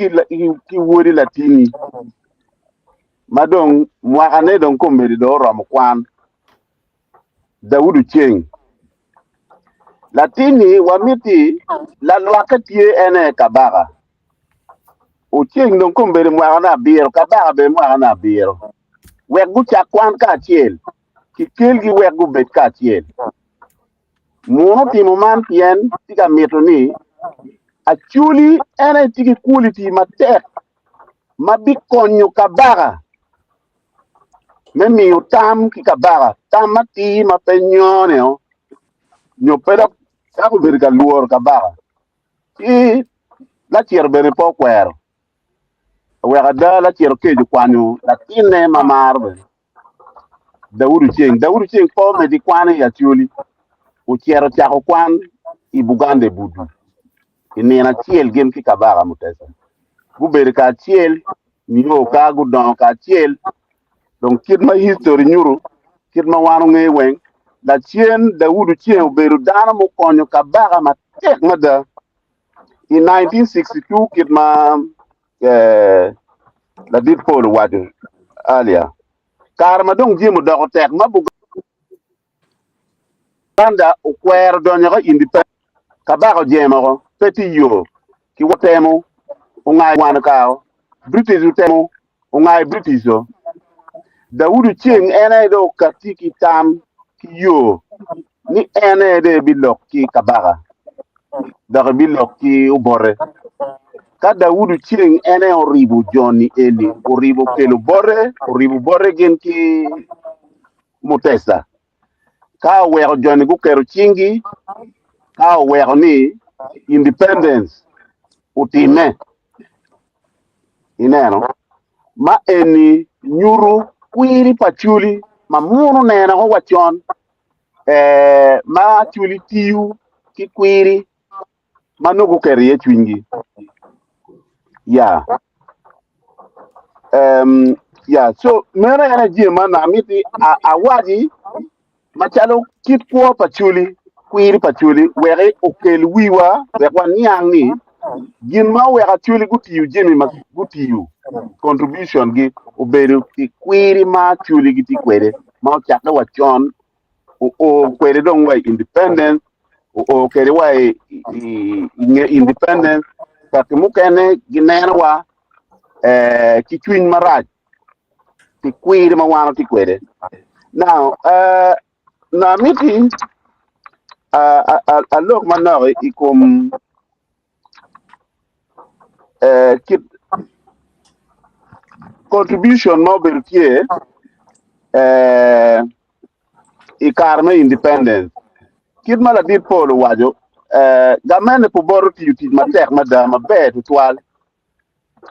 ki wodi latini ma dong mwakane dong komedi dong oromo kwan, Daudi Oceng. Latinni wamiti lalwakke tye en aye kabaka. Oceng dong kombeddi mwakane abiro, kabaka bene mwakane abiro. Wek gucak kwan kacel, kikelgi wek gubed kacel. Muno otimo man pien tye ka mito ni Acholi en aye tye ki quality matek ma bikonyo kabaka me miyo tam ki kabaka, tam matir ma pe nyone nyo pe dok cako bedo ka lworo kabaka. Ci Laciro bene pe okwero. Oweko ada Laciro kec okwanyo latinne ma maro bene, Daudi Oceng. Daudi Oceng pe omedde ki kwan i Acholi, ocito ocako kwan i Buganda i Buddu i nino acel gin ki Kabaka Mutesa. Gubedo kacel nio ka gudongo kacel. Dong kit ma history nyuto, kit ma wan ongeyo weng, lacen Daudi Oceng obedo dano mukonyo kabaka matek mada. I 1962 kit ma eh, ladit Paul owaco earlier, kare ma dong jami odoko tek ma Buganda okwero donyo ka independence, kabaka ojemo oko, pe tye yo ki watemo ongayo wano kao, British otemo ongayo British o. Daudi Oceng en aye dong okatti ki tam ki yo ni en aye dong ebilok ki kabaka dok ebilok ki obote. Ka Daudi Oceng en aye oribo joni eni, oribo kelo bote, oribo bote gin ki Mutesa. Ka oweko joni guketo cinggi, ka oweko ni independence otimme. Ineno? Ma eni nyuto kwiri pa Acholi ma muno neno wa con eh, ma Acholi tiyo ki kwiri ma nongo guketo iye cwinygi. Ya. Um, ya, so meno en aye jami ma onongo amiti awaci macalo kit kwo pa Acholi, kwiri pa Acholi, wek okel wiwa, wek waniang ni gin ma oweko Acholi gutiyo jami ma gutiyo, contribution gi. obedo pi kwiri ma Acholi gitye kwede ma ocakke wa con oo kwede dong wa i independence oo kwede wa i nge independence kaki mukene ginenowa ki cwiny marac pi kwiri ma wan watye kwede. Now na miti alok manok i kom kit contribution ma obedo tye i kare me independence. Kit ma ladit Paul owaco, gamente pe oboto tiyo tic matek mada maber tutwal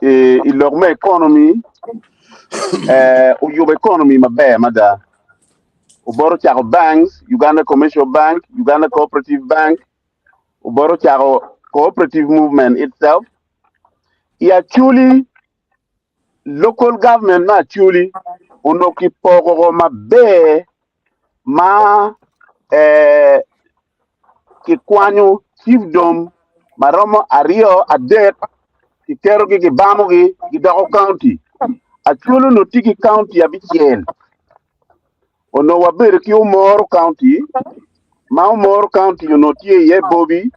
i lok me economy, oyubo economy maber mada. Oboto ocako banks, Uganda Commercial Bank, Uganda Cooperative Bank, oboto ocako cooperative movement itself. I Acholi, local government me Acholi onongo kipoko maber ma eh, kikwanyo chiefdom ma romo aryo adek kiketogi kibamogi gidoko county. Acholi onongo tye ki county abicel. Onongo wabedo ki Omoro County, ma Omoro County onongo tye iye Bobi,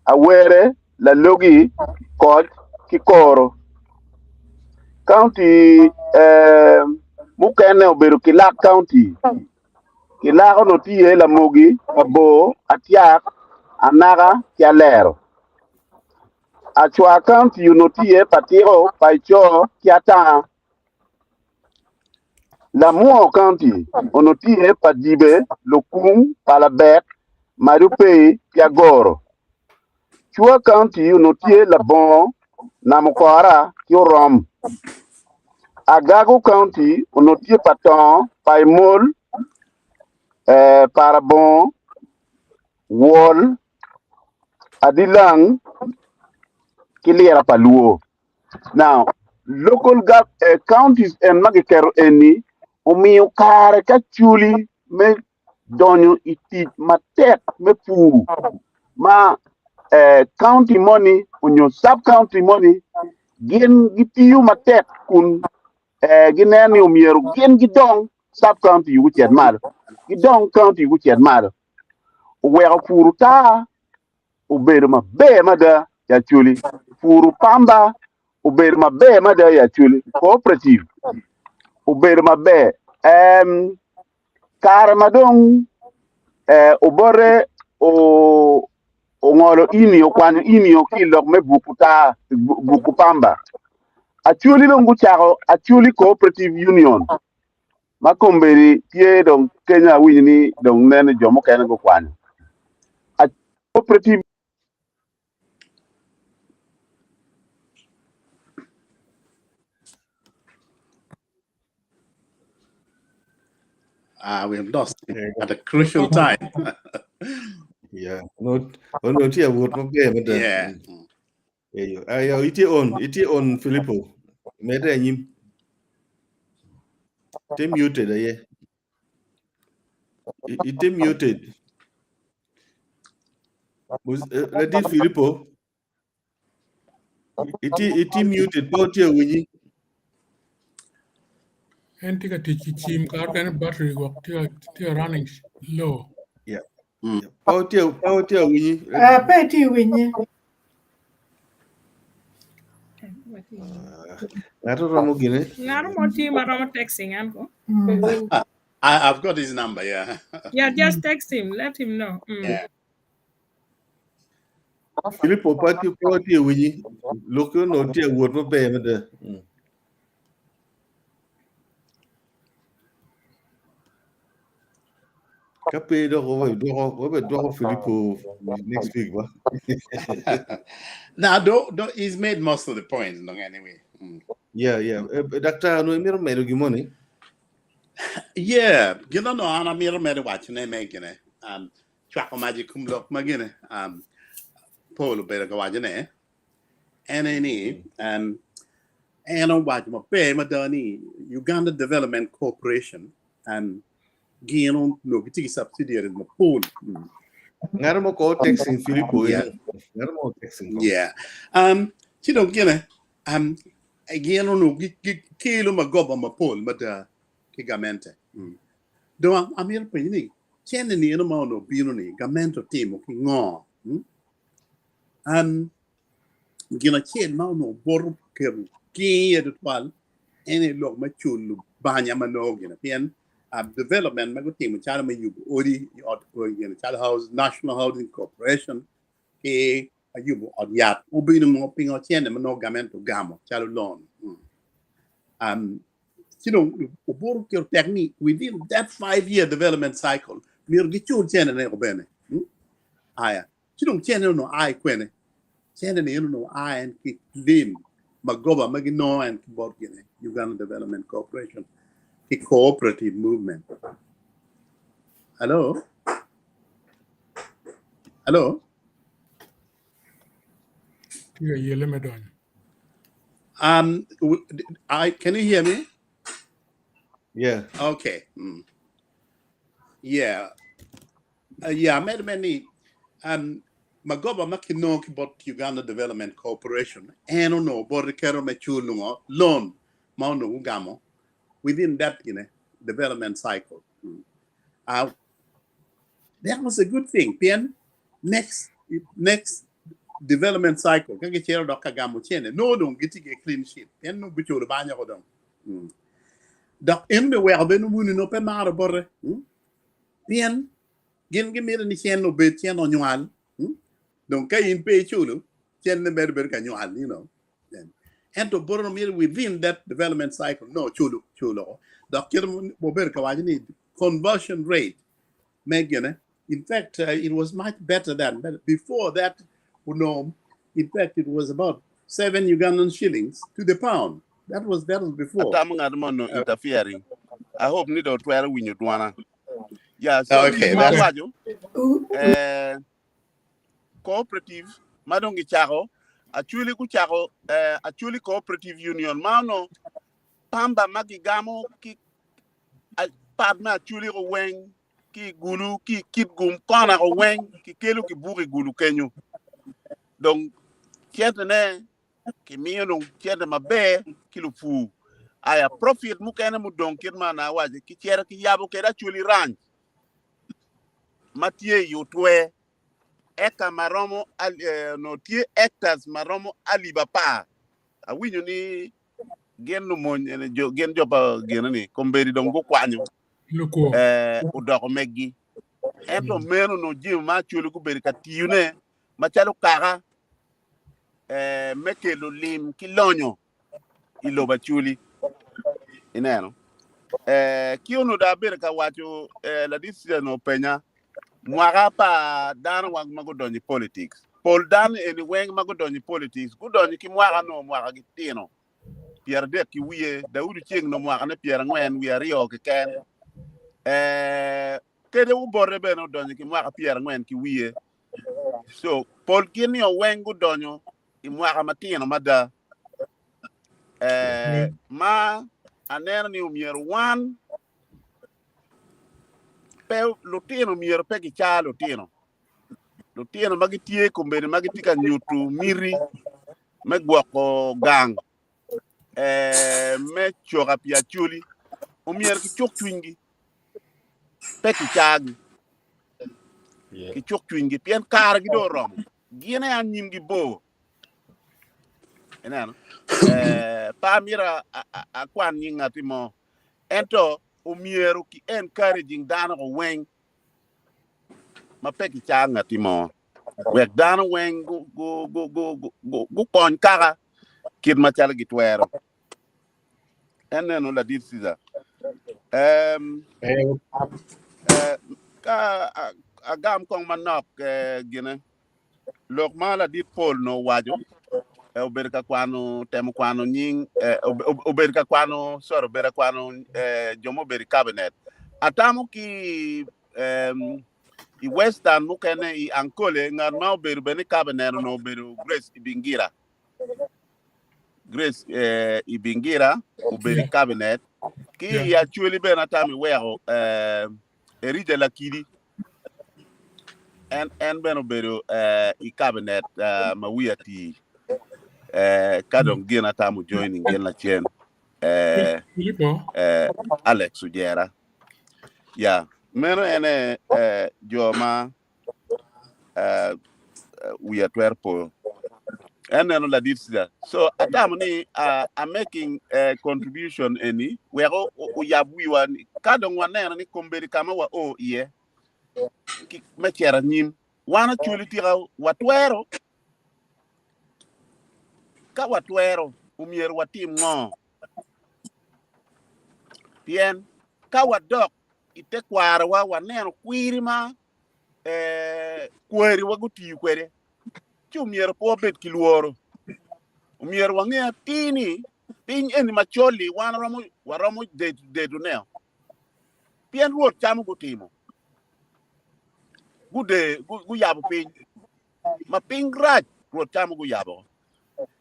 Awere, Lalogi, Koc ki Koro. County eh, mukene obedo Kilak County. Kilak onongo tye iye Lamogi, Abor, Atyak, Anaka ki Alero. Acwa County onongo tye iye Patiko, Paico ki Atanga. Lamwor County onongo tye iye pa Jibe, Lukung, Palabek, Madupei ki Agoro. Cua County onongo tye Labongo, Namukora ki Orom. Agago County onongo tye pa Tongo, Paimol, Parabongo, Wol, Adilang ki Lira pa Lwo. Now, local gov counties en ma giketo eni omiyo kare ka culi me donyo i tic matek me pur ma county moni onyo sub county moni gin gitiyo matek kun gineno ni omyero gin gidong sub county gucit malo, gidong county gucit malo oweko pur ota obedo maber mada i Acholi. Puru pamba obedo maber mada i Acholi. Cooperative obedo maber. Um, kare ma dong eh, obote o ongolo ini, okwanyo ini ki i lok me buku taa, buku pamba. Acholi dong gucako Acholi Cooperative Union ma kombeddi tye dong kenyo awinyo ni dong neno jo mukene gukwanyo. Cooperative Ah, we have lost him at a crucial time. Yeah. No, ono tye awot maber mada. Yeah. Eyo, ayo itye on, itye on Filippo. Medde anyim. Te muted aye. Ite muted. Ladit Filippo. Iti iti muted po tye winyi. En tye ka tic ki cim kare kene battery gwok tye tye running low. Yeah. Po tye po tye winyi. Eh, pe tye winyi. Ng'ato romo gine. Ng'ato mo tye ma romo texting an ko. I've got his number, yeah. Yeah, just text him. Let him know. Yeah. Filippo pa tye po tye winyi. Lok no tye wuot maber mada. Ka pe dok wabidwoko Filippo next week ba. Now, do, do, he's made most of the points, no, anyway. Yeah, yeah. Doctor, no imito medo gimoni? Yeah, gino no an amito medo wacone me gine. Cwako mac i kom lok ma gine. Paul obedo ka wacone en aye ni en owaco maber mada ni Uganda Development Corporation and gin onongo gitye ki subsidiaries mapol. Ng'ato mo ko texting Filippo. Yeah. Ng'ato mo texting ko. Yeah. Ci dong gine. Gin onongo gikelo magoba mapol mada ki gamente. Dong amito penyo ni, cente ni eno ma onongo bino ni gamente otimo ki ngo? An gin acel ma onongo boto keto ki iye tutwal en aye lok me culo banya ma nongo gine pien development ma gutimo calo me yubo odi i ot gine calo house National Housing Corporation ki ayubo ot yat obedo ngo pingo cente ma nongo gamente ogamo calo loan. Ci dong obuto keto tek ni within that 5 year development cycle myero gicul cente ne bene. Aya ci dong cente onongo a i kwene? Cente ni en onongo a en ki lim magoba ma ginongo en ki bot gine Uganda Development Corporation ki cooperative movement. Hello? Hello? Tye ka yelle me donyo. Can you hear me? Yeah. Okay. Yeah. Yeah, med me ni magoba ma kinongo ki bot Uganda Development Corporation en onongo bote keto me culo ngo loan ma onongo gugamo within that development cycle. That was a good thing. Pien next development cycle ka gicito dok ka gamo cene no dong gitye ki clean sheet pien nongo guculo banya ko dong. Dok en be weko bene wuni no pe maro bote. Pien gin gimito ni cen obed cen onywal. Dong ka in pe iculo cen ne medo bedo ka nywal. Ento bote no myero within that development cycle no culo culo. Dok kit obedo ka waco ni conversion rate me gine. In fact, it was much better than but before that. In fact, it was about 7 Ugandan shillings to the pound. That was before. Atamo ngat mo no interfering. I hope ni do twero winyo dwana. Yeah, so Okay, ma that's waco cooperative ma dong gichako Acholi guchako Acholi Cooperative Union ma ono pamba ma gigamo ki pat me Acholi ko weng ki Gulu ki Kitgum kona ko weng kikelo kibuko i Gulu kenyo dong cente kimiyo dong cente maber ki lupur aya profit mukene mudong kit ma na awaco kicito kiyabo kede Acholi Ranch ma tye i Utwe eka maromo no tye hectares maromo 10,000. Awinyo ni gin lumony ene jo gin jo pa gin ni kombeddi dong gukwanyo Lukwo. Odoko meggi ento meno no jami ma Acholi gubedo ka tiyone macalo kaka me kelo lim ki lonyo i lobo Acholi ineno ki ono da abedo ka waco ladit Citizen openya mwaka pa dano wa ma gudonyo i politics pol dano eni weng ma gudonyo i politics gudonyo ki mwaka no mwaka gitino 30 ki wiye. Daudi Ceng no mwaka ne 42 keken kede Obote bene odonyo ki mwaka 40 ki wiye. So pol gin ni oweng gudonyo i mwaka matino mada ma aneno ni omyero wan pe lutino myero pe gica lutino lutino ma gitye kombeddi ma gitye ka nyuto miti me gwoko gang me coka pi Acholi omyero gicuk cwinygi pe kicagi gicuk cwinygi pien karegi dong oromo gin aye anyimgi bor ineno pe amyero akwan nying ngati mo ento omyero ki encouraging dano ko weng ma pe kica ngati mo wek dano weng gukony kaka kit macalo gitwero en neno ladit Caesar ka agam kong manok gine lok ma ladit Paul no owaco obedo ka kwano temo kwano nying obedo ka kwano sorry obedo ka kwano jo ma obedo i cabinet atamo ki i Western mukene i Ankole ngat ma obedo bene i cabinet ono obedo Grace Ibingira. Grace Ibingira obedo i cabinet ki i Acholi bene atamo iweko Erija Lakidi en bene obedo i cabinet ma wiye ati. Eh, ka dong gin atamo joining gin lacen. Eh, Filippo, eh, Alex Ojera. Ya, meno ene eh, jo ma eh, wiya twero po. En neno ladit sida. So atamo ni uh, I'm making a contribution eni wek o- o- oyab wiwa ni ka dong waneno ni kombeddi ka ma wa o iye ki me cito anyim wan Acholi tika watwero ka watwero omyero watim ngo pien ka wadok i tekwarowa waneno kwiri ma eh, kwariwa gutiyo kwede ci omyero pe wabed ki lworo. Omyero wange atir ni piny eni macol-li wan waromo, waromo dedone. Pien Rwot camo gutimo, gude, guyabo piny ma piny rac, Rwot camo guyabo.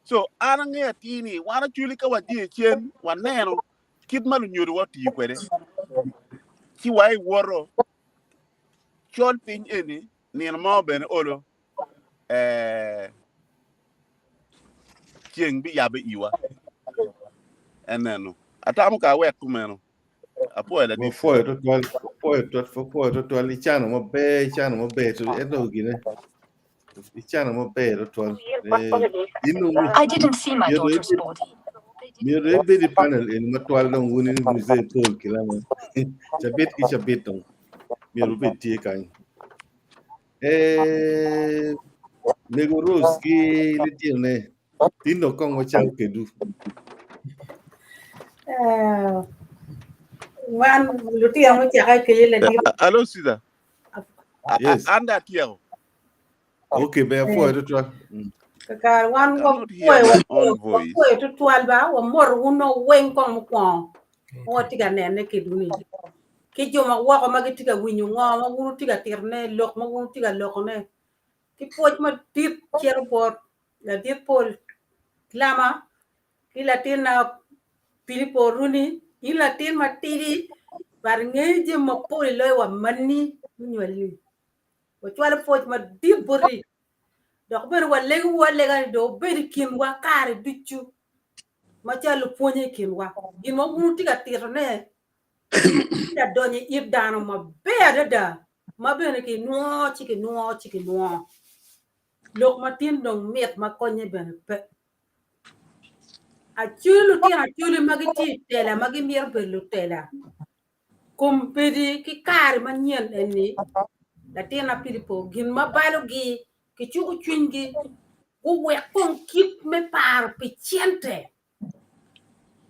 So an angeyo atir ni wan acwali ka wadye cen waneno kit ma lunyodowa otiyo kwede, ci wa iwoto col piny eni nino mo bene olo eh, ceng biyabe iwa. Eneno. Atamo ka awek kumeno. Apwoyo ladit. Wapwoyo twatwal, wapwoyo twatwal, wapwoyo twatwal. Icano maber, icano maber. To ento gine, icano maber twatwal. Eh, in I didn't see my myero daughter's ibed body. myero ibed i panel eni matwal dong wun in muzee Paul Kilama. Cabit ki cabit dong myero obed tye kany. Eh, Mego Rose ki litine tin dong kong wacako kedwu. Eh, wan lutino mucaka keye ladit Alo sida. Yes. An da atyeko. Okay, ber apwoyo twatwal. Kakare wan I cannot hear wapwoyo my own voice. wapwoyo tutwal ba wamoro wun weng kong mukwongo ma watye ka nene kedwu ni ki jo ma woko ma gitye ka winyo ngo ma wun wutye ka titone lok ma wun wutye ka lokone ki pwoc madit cito bot ladit Paul Lama ki latinna Pilipo Oruni in latin matidi but ingeyo jami mapol iloyo wa manni munywali wacwalo pwoc madit boti dok bene walegowu alega ni dong wubed i kinwa kare ducu macalo lupwonye i kinwa. Gin ma wun wutye ka titone tye ka donyo i it dano maber adada ma bene kinwo ci kinwo ci kinwo. Lok matin dong mit ma konye bene pe. Acholi lutino acholi ma gitye i tela ma gimito bedo lutela kombeddi ki kare manyen eni latinna Pilipo gin ma balogi kicuko cwinygi guwek kong kit me paro pi cente.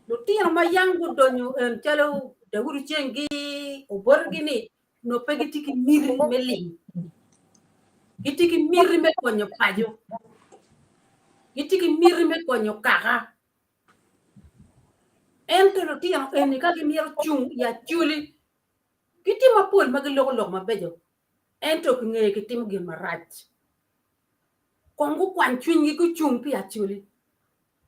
Lutino ma yang gudonyo en calo Daudi Oceng-gi obotogi-ni onongo pe gitye ki miti me lim. Gitye ki miti me konyo paco. Gitye ki miti me konyo kaka. Ento lutino eni ka gimito cung i acholi, gitye mapol ma giloko lok mabeco ento kingeyo gitimo gin marac. Kong gukwany cwinygi gucung pi acholi.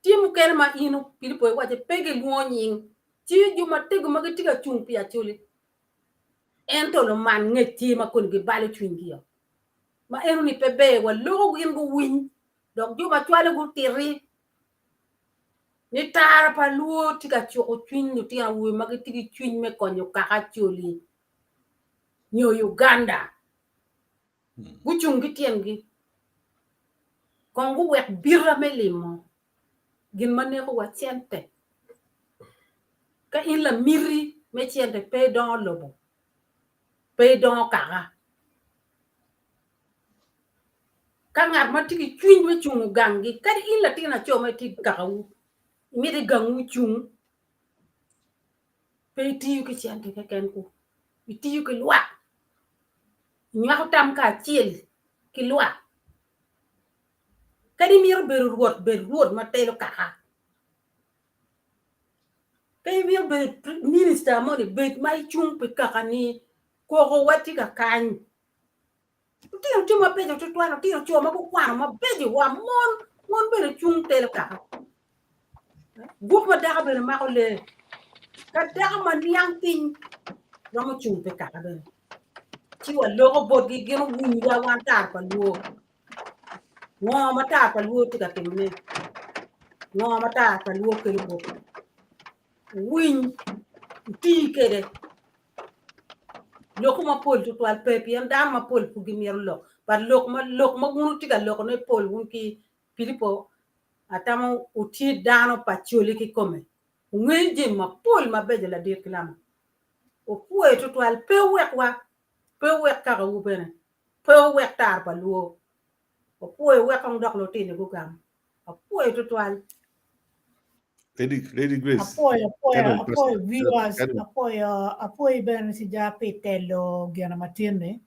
Tye mukene ma in Pilipo iwaco pe gilwongo nying, tye jo matego ma gitye ka cung pi acholi ento luman ngec tye ma koni gibalo cwinygi-o. Ma enoni pe ber waloko gin guwiny dok jo ma cwalo gutiti ni tara pa luo tye ka cuko cwiny lutino awobe ma gitye ki cwiny me konyo kaka Acholi nyo Uganda. Gucung ki tyengi kong guwek bita me limo gin ma nekowa cente. Ka in lamiti me cente pe idongo lobo, pe idongo kaka. Ka ngat ma tye ki cwiny me cungo ganggi, kadi in latin aco ma itye i kakawu, imito gangwu ocung, pe itiyo ki cente keken ku, itiyo ki lwak, inywako tam kacel ki lwak. Kadi imito bedo rwot, bed rwot ma telo kaka. Ka imito bedo minista moni, bed ma icung pi kakani, kokowa tye kakany. Lutino tye mabeco tutwal, lutino co ma gukwano mabeco wa mon, mon bene cung telo kaka. Gwok ma dako bene mako lee. Ka dako ma niang piny romo cung pi kaka bene. Ci waloko botgi gin owinyowa wan tar pa luo. Ngo ma tar pa luo tye ka timone? Ngo ma tar pa luo kelo botwu? Wuwiny, wuti kwede. Lokwu mapol tutwal pe pien dano mapol pud gimito lok but lok ma lok ma wun wutye ka lokone pol wun ki Pilipo atamo wutye dano pa Acholi kikome. Wungeyo jami mapol mabeco ladit ki lama. Wupwoyo tutwal pe wuwekwa, pe wuwek kakawu bene, pe wuwek tar pa luo. Wapwoyo wek kong dok lutini gugam. Apwoyo tutwal. Lady, Lady Grace. Apwoyo, apwoyo, Kadong apwoyo Pastor. viewers, Kadong. apwoyo, apwoyi bene ci ja pi telo gina matin-ni.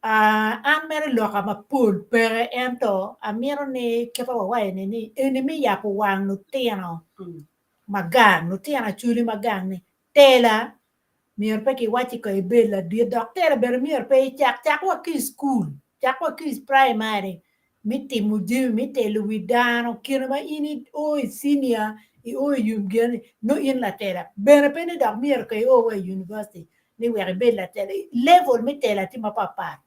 Ah, an mere loka mapol peke ento amito ni kita wawaco ni ni eni me yabo wang lutino magang, lutino acholi magang ni tela myero pe kiwacci ko ibed ladit dok tela bene myero pe icak, cak wa ki i cukul, cak wa ki i primary me timo jami me telo wi dano kine ma in io i senior io i gin nongo in latela bene pe ni dok myero ko io wa i university ni wek ibed latela level me tela tye mapat pat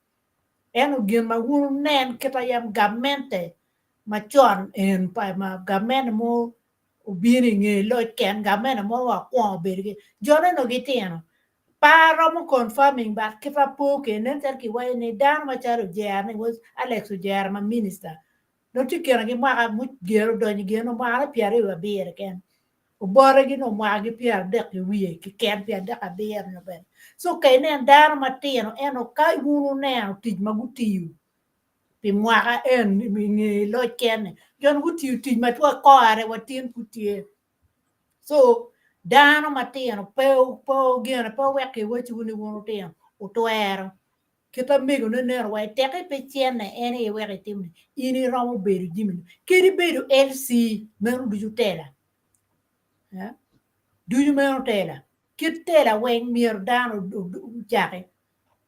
ento gin ma wun wunen kit ma yam gamente macon en pa ma gamente mo obino i nge loc ken gamente mo wa kwongo bedo ki jone onongo gitino pe aromo confirming but kit ma po kwede nen calo kiwaco ni dano macalo Ojera ni was Alex Ojera ma minister nongo tye i kine ki mwaka mugero odonyo i gin mwaka me 27 keken obote gi nongo mwaka ki 30 ki wiye keken 37 nyo bene so ka inen dano matino ento ka wun wuneno tic ma gutiyo pi mwaka en i nge loc ken-ni jo-ni gutiyo tic ma tye kore wa tin pud tye so dano matino pe pe gine pe owek kiwacciwu ni wun wutino wutwero kit amegone neno wa teke pe cene en aye weko itim ni in iromo bedo jami kadi bedo LC meno ducu tela ducu meno tela kit tela weng myero dano ocaki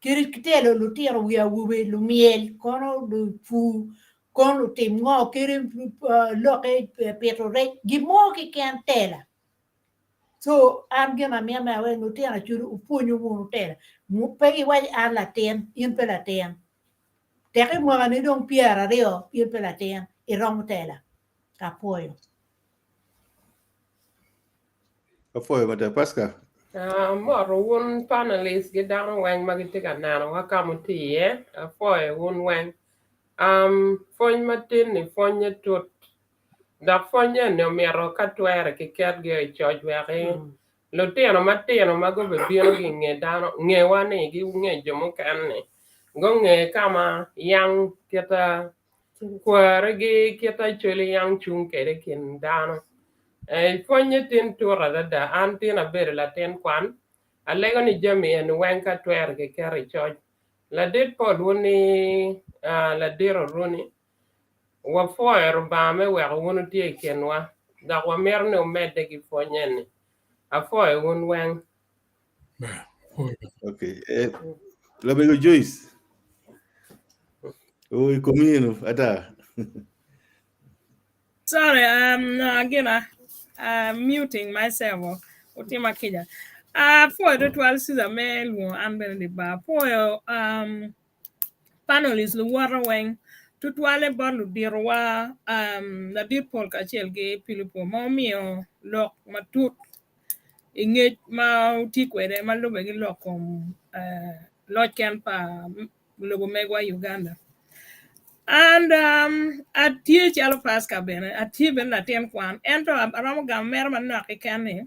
kadi telo lutino wi awobe lumyel kono lupur kono lutim ngo kadi lokke pito rec gin mo keken tela so an gin amito me awek lutino acholi wupwonyu wunu tela pe giwaco an latin in pe latin teki mwakani dong 20 in pe latin iromo tela apwoyo. Apwoyo matek Pascal. Amoto wun panelist ki dano weng ma gitye ka nenowa ka ma wutye iye apwoyo wun weng pwony matin ni pwonye tut dok pwony eni omyero ka twere kiketgi i coc wek lutino matino ma gubibino ki i nge dano ngewa ni ki nge jo mukene ni gunge ka ma yang kita kwarigi kita Acholi yang cung kwede i kin dano. Pwonye tin tut adada an tin abedo latin kwan alego ni jami eni weng ka twere kiketo i coc. Ladit Paul wun ni ladit Oruni wapwoyo Rubanga me weko wun wutye i kinwa dok wamito ni wumedde ki pwony eni. Apwoyo wun weng. Okay. Lamego Joyce. Oh, ikomino ata. Sorry, no, again, I'm muting myself. Utima kija. Apwoyo tutwal Susan me lwongo an bene di bar. Apwoyo panelists luwota weng tutwale bot luditowa ladit Paul kacel ki Pilipo ma omiyo lok matut i ngec ma wutye kwede ma lube ki lok kom loc ken pa lobo megwa Uganda. And atye calo Pasca bene, atye bene latin kwan, ento aromo gamo mere manok keken ni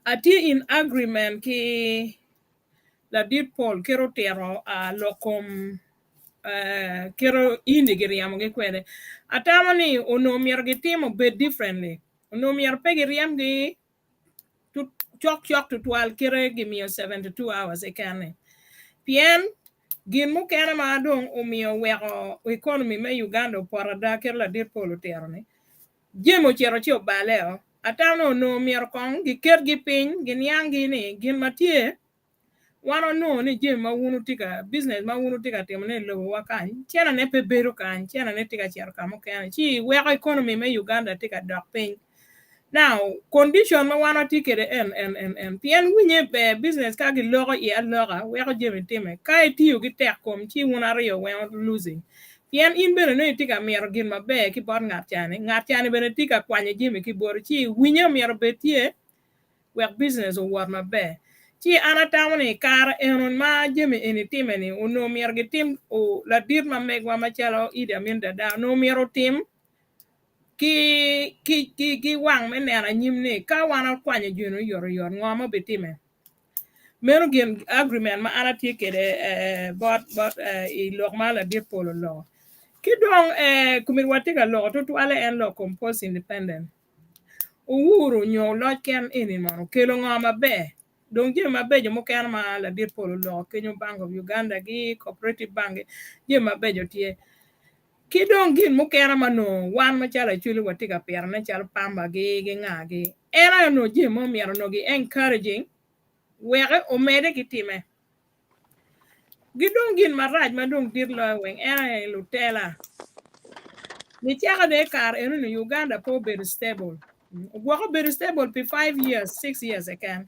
atye in agreement ki ladit Paul kit otito lok kom kit ini giryemogi kwede. Atamo ni onongo myero gitimo bed differently. Onongo myero pe giryemgi cok cok tutwal kite gimiyo 72 hours keken-ni. Pien gin mukene ma dong omiyo weko economy me Uganda opoto ada kit ladit Paul otito ni jami ocito ci obale o. Atamo ni onongo myero kong giketgi piny ginianggi ni gin ma tye wan wanongo ni jami ma wun wutye ka business ma wun wutye ka timone i lobowa kany cenane pe bedo kany cenane tye ka cito ka mukene ci weko economy me Uganda tye ka dok piny. Now condition ma wan watye kwede en en en en pien winye ber business ka giloko iye aloka weko jami time ka itiyo ki tek kom ci wun aryo weng losing. Pien in bene nongo itye ka mito gin maber ki bot ngat ca-ni, ngat ca-ni bene tye ka kwanyo jami ki boti, ci winye myero obed tye wek business owot maber. Ci an atamo ni kare eno ma jami eni time-ni onongo myero gitim ladit ma megwa macalo Idi Amin Dada onongo myero otim ki ki ki ki wang me neno anyim ni ka wan wakwanyo joni oyotoyot ngo ma obitime. Meno gin agreement ma an atye kwede bot bot i lok ma ladit pol oloko. Ki dong komiti watye ka loko tutwalle en lok kom post independent. Uhuru nyo loc ken eni mono okelo ngo maber? Dong jami mabeco mukene ma ladit pol oloko kenyo Bank of Uganda gi Cooperative Bank gi jami mabeco tye. Ki dong gin mukene ma nongo wan macalo Acholi watye ka pitone calo pamba gi ki nga gi en aye onongo jami mo myero onongo gi encouraging wek omede ki time. Gi dong gin marac ma dong dit loyo weng en aye lutela. Nicako de kare eno ni Uganda pe obedo stable. Ogwoko obedo stable pi 5 years, 6 years keken.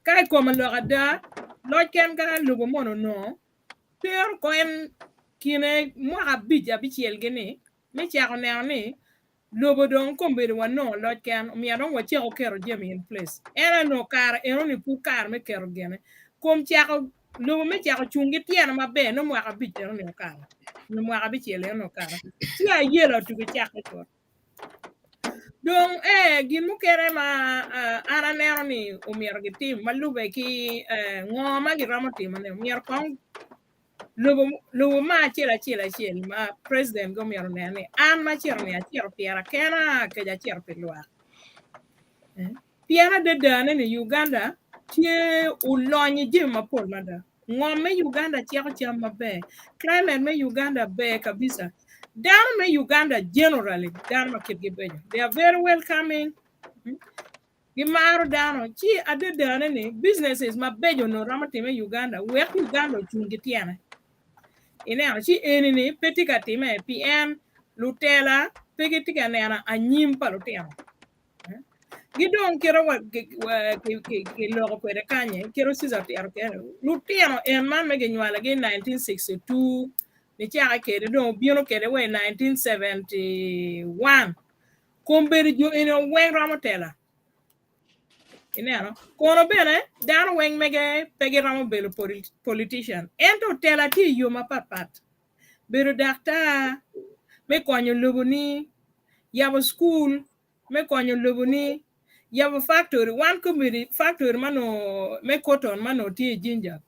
Ka i kome lok ada, loc ken ka lobo mono onongo tero ko en kine mwaka abic abicel gi ni me cako neno ni Lobo dong kombeddi wanongo loc ken, omyero dong wacako keto jami in place. En aye onongo kare enoni pud kare me keto gine. Kom cako lobo me cako cung ki tyene maber nongo mwaka abic enoni okato nyo mwaka abicel enoni okato. Ci ayela otugi cakke cut. Dong ee gin mukene ma an aneno ni omyero gitim ma lube ki ngo ma giromo timone omyero kong Lobo, lobo ma acel acel acel ma president gi omyero onen ni an ma acito ni acito pira kena kec acito pi lwak. Eh? Pien adada ne ni Uganda tye olony i jami mapol mada. Ngom me Uganda ceko cam maber. Climate me Uganda ber kabisa. Dano me Uganda generally, dano ma kitgi beco. They are very welcoming. Hmm? Gimaro dano. Ci adadane ni businesses mabeco onongo romo time i Uganda wek Uganda ocung ki tyene. Ineno, ci eni ni pe tye ka time pi en lutela pe gitye ka neno anyim pa lutino. Gidong kite wa kiloko kwede kanye, kite Caesar otito kwede, lutino en man me ginywalogi i 1962 nicake kwede dong obino kwede wa i 1971. Kombeddi jo eni weng romo tela. Ineno? Kono bene dano weng mege pe giromo bedo politician. Ento tela tye i yo mapatpat. Bedo daktar me konyo loboni, yabo cukul me konyo loboni, yabo factory. Wan kombeddi factory ma nongo me cotton ma nongo tye i Jinja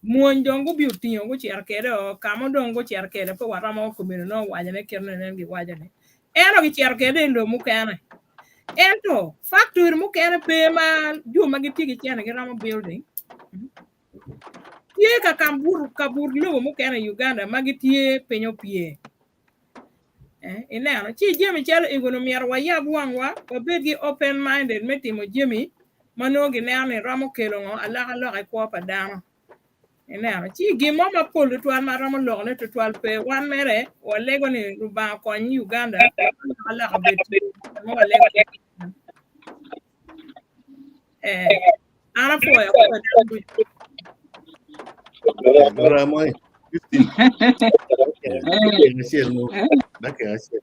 Mwony dong gubino tingo gucito kwede o ka ma dong gucito kwede pe waromo kobedo nongo wacone kit ma nen giwaco ni ento gicito kwede i lobo mukene. Ento factory mukene pe ma jo ma gitye ki cene giromo building. Tye ka ka but lobo mukene i Uganda ma gitye piny opye. Eh, ineno ci jami calo ego-ni myero wayab wangwa wabed ki open minded me timo jami ma nongo gineno ni romo kelo ngo alokaloka i kwo pa dano. Ineno ci gin mo mapol tutwal ma romo lokone tutwal pe wan mere walego ni Lubanga okony Uganda alokaloka obed tye ma walego eh an apwoyo apwoyo dano ducu. Ramo Acel mo. Dakika acel.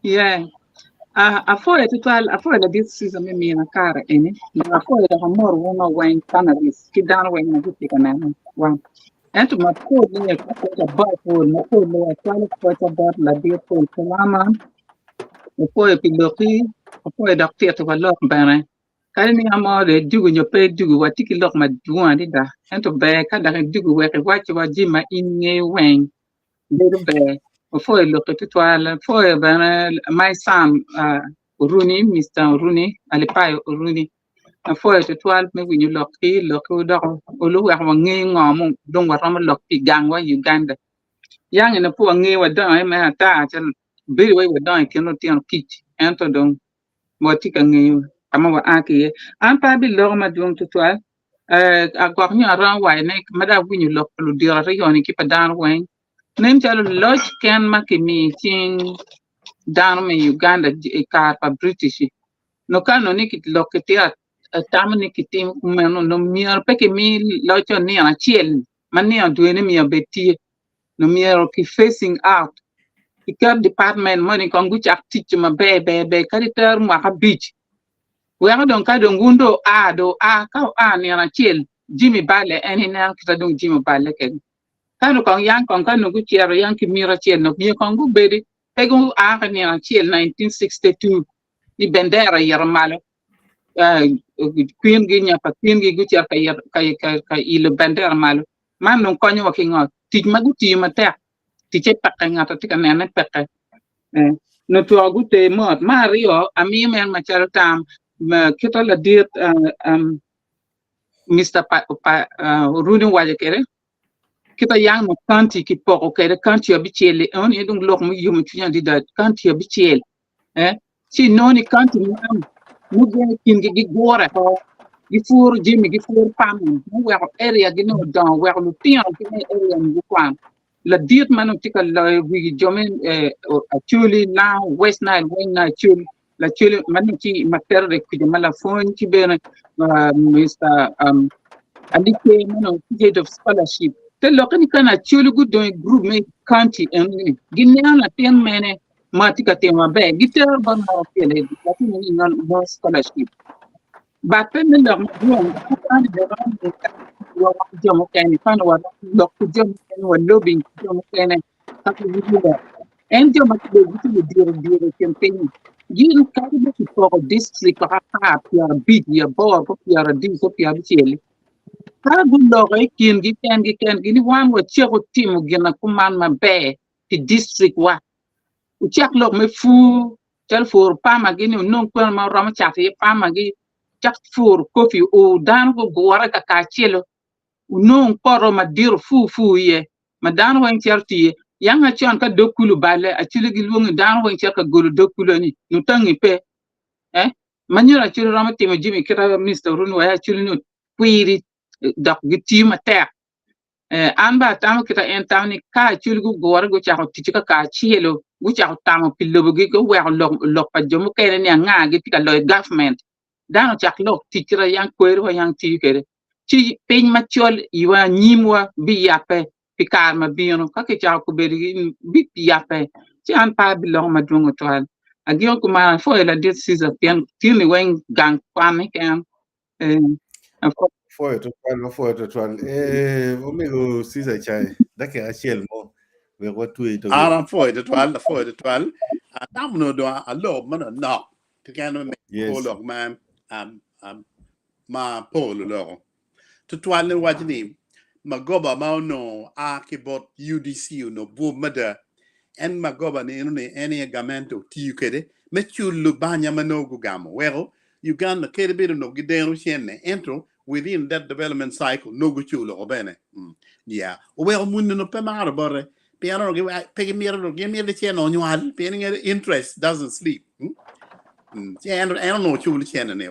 Yeah. Uh, apwoyo tutwal, apwoyo ladit Caesar me mina kare eni. Dok apwoyo dok amoro wun ma weng panelists ki dano weng ma gitye ka neno wan. Ento mapol ni apwoyo bot pol, mapol ni acwalo pwoca bot ladit pol Kalama. Apwoyo pi lokki, apwoyo dok tito wa lok bene. Kadi ni amo dong idwogo nyo pe idwogo, watye ki lok madwong adada. Ento ber ka dok idwogo wek iwacciwa jami ma in ingeyo weng. Bedo ber. Apwoyo lokki tutwal. Apwoyo bene my son uh, Oruni, Mr. Oruni, Alipayo Oruni. Apwoyo tutwal me winyo lokki, lokki dok olu weko wangeyo ngo mo dong waromo lok pi gangwa i Uganda. Yang eni pe wangeyo wadongo me ata calo bedo wai wadongo i kin lutino kic ento dong watye ka ngeyo ka ma waa ki iye. An pe abiloko madwong tutwal, eh, agwok nyo aromo waco ni ma dong awinyo lok pa ludito aryo-ni ki pa dano weng, nen calo loc ken ma kimiyo i cing dano me Uganda i kare pa British-ci, nongo ka nongo ni lok kitye ka tamo ni kitimo kumeno, nongo myero pe kimi loc-co nino acel-li. ma nino dwene myero bed tye nyo myero ki facing out ki ket department moni kong gucak tic maber ber ber kadi ter mwaka abic weko dong ka dong wun dong oa dong oa ka oa nino acel jami balle en ineno kita dong jami oballe kede ka dong kong yang kong ka nongo gucito yang ki miti acel nongo myero kong gubedi pe gua ki nino acel 1962 ni bendera oyito malo kwingi nyo pa kwingi gucito ka ilo bendera malo man dong konyowa ki ngo tic ma gutiyo matek ticce peke ngat atye ka nene peke nyo two guter mot me aryo amiyo en macalo tam kita ladit Mister Oruni owaco kwede kita yang ma county kipoko kwede county abicel-li eno ni dong lok muyomo cwinya adada county abicel eh ci inongo ni county man mukene kingi gigure oko gipuro jami gipuro farming muweko area gi nongo odongo oweko lutino ki me area ni gukwano ladit ma nongo tye ka loyo wi jo me Acholi Lango West Nile weng nongo Acholi Lacwele ma nongo tye i Makerere kwija ma lapwony ki bene Mister Alice ma nongo tye head of scholarship te lokke ni ka Acholi gudong i group me county enoni gineno latin mene ma tye ka timo maber gitero bot ngat acel latin ni nongo scholarship but pe me lok madwong jo mukene lok ki jo mukene wa lobbying ki jo mukene En jo ma gitye ludiro diro i kin piny gin kadi bed kipoko distrik apar pyerabic wiye aboro ki pyeradic ki pyerabicel ka guloko i kingi kengi kengi ni wan wacako timo gin ma kuman maber pi distrikwa wucak lok me pur calo puro pamagi ni wunong kwene ma wuromo cato iye pamagi cak puro kopi oo dano gugure kakacelo wunong poto madito wupur pur iye ma dano weng cito tiye. Yang acon ka dog kulu oballe, acwali gilwongo ni dano weng cito ka golo dog kulu ni nutangi pe. Eh? Ma nyuto acwali romo timo jami kita Mister Oruni wai acwali ni okwiri dok gitiyo matek. Eh, an ba atamo kita en tamo ni ka acwali gugure gucako tic ka kacelo, gucako tamo pi lobogi guweko lok, lok pa jo mukene ni anga gitye ka loyo government. Dano ocak lok tic kita yang kweri wa yang tiyo kwede. Ci piny macol i wa anyimwa biyabbe pi kare ma bino. Ka kicako kobedo biyabbe, ci an pe abiloko madwong tutwal. Agiko kuman, apwoyo ladit Caesar pien tini weng gang kwan keken. Eh, apwoyo. Apwoyo tutwal, apwoyo tutwal. Eh, omego Caesar ca, dakika acel mo wek watwe to. An apwoyo tutwal, apwoyo tutwal. Atamo nongo dong alok manonok keken me Yes. lok ma um, um, ma Paul oloko. Tutwalle waco ni magoba ma onongo a ki bot UDC onongo bwub mada. En magoba ni eno ni en aye gamente otiyo kwede me culo banya ma nongo gugamo weko Uganda kadi bed onongo gideno cene ento within that development cycle nongo guculo o bene. Yeah. Oweko muni onongo pe maro bote pien onongo pe gimito dong gimito ni cene onywal pien ingeyo interest doesn't sleep. Ci en onongo oculo cene ni.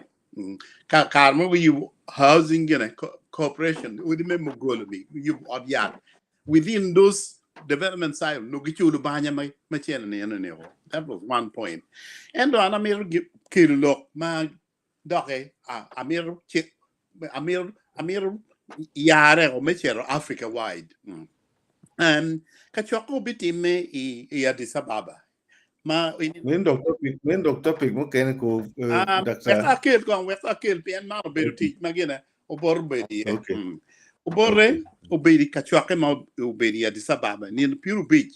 Ka kare mo guyubo housing gine corporation odi me mugolo ni guyubo ot yat within those development site no giculo banya ma cene ni eno ni that was one point. Ento an amito kelo lok ma doki amito amito amito yare o me cito Africa wide. Ka coko obitimme i Addis Ababa ma Wen dok topic, wen dok topic mukene ko Ah, Dr. wek akel kong, wek akel pien man obedo tic ma gine oboro obedo iye. Okay. Oborre Okay. obedo i kacokke ma obedo i Addis Ababa nino pyerabic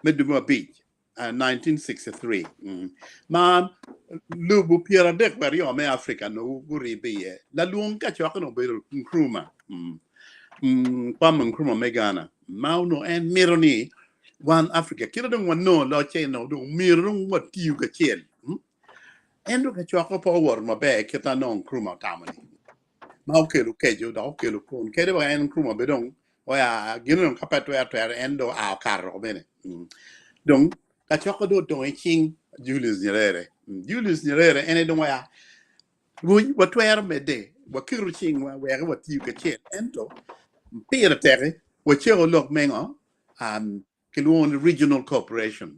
me dwe me abic 1963 ma lubo 32 me Afrika nongo guribbe iye. Lalwong kacokke-ni obedo Nkrumah, Kwame Nkrumah me Ghana ma onongo en mito ni wan Afrika kite dong wanongo locce onongo dong myero dong watiyo kacel. Ento kacokke pe owoto maber kit ma nongo Nkrumah otamo-ni ma okelo keco dok okelo kon kadi wa en Nkrumah bene dong oya gin dong ka pe twero twero en dong oa okato woko bene. Dong kacokke dong odong i cing Julius Nyerere. Julius Nyerere en aye dong oya watwero medde waketo cingwa wek watiyo kacel ento pire tek waceko lok me ngo kilwongo ni regional cooperation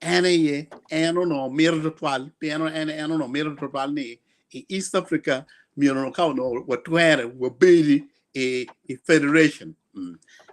en aye en onongo mito tutwal pien en en onongo mito tutwal ni i East Africa myero ka onongo watwere wabedi i, i federation.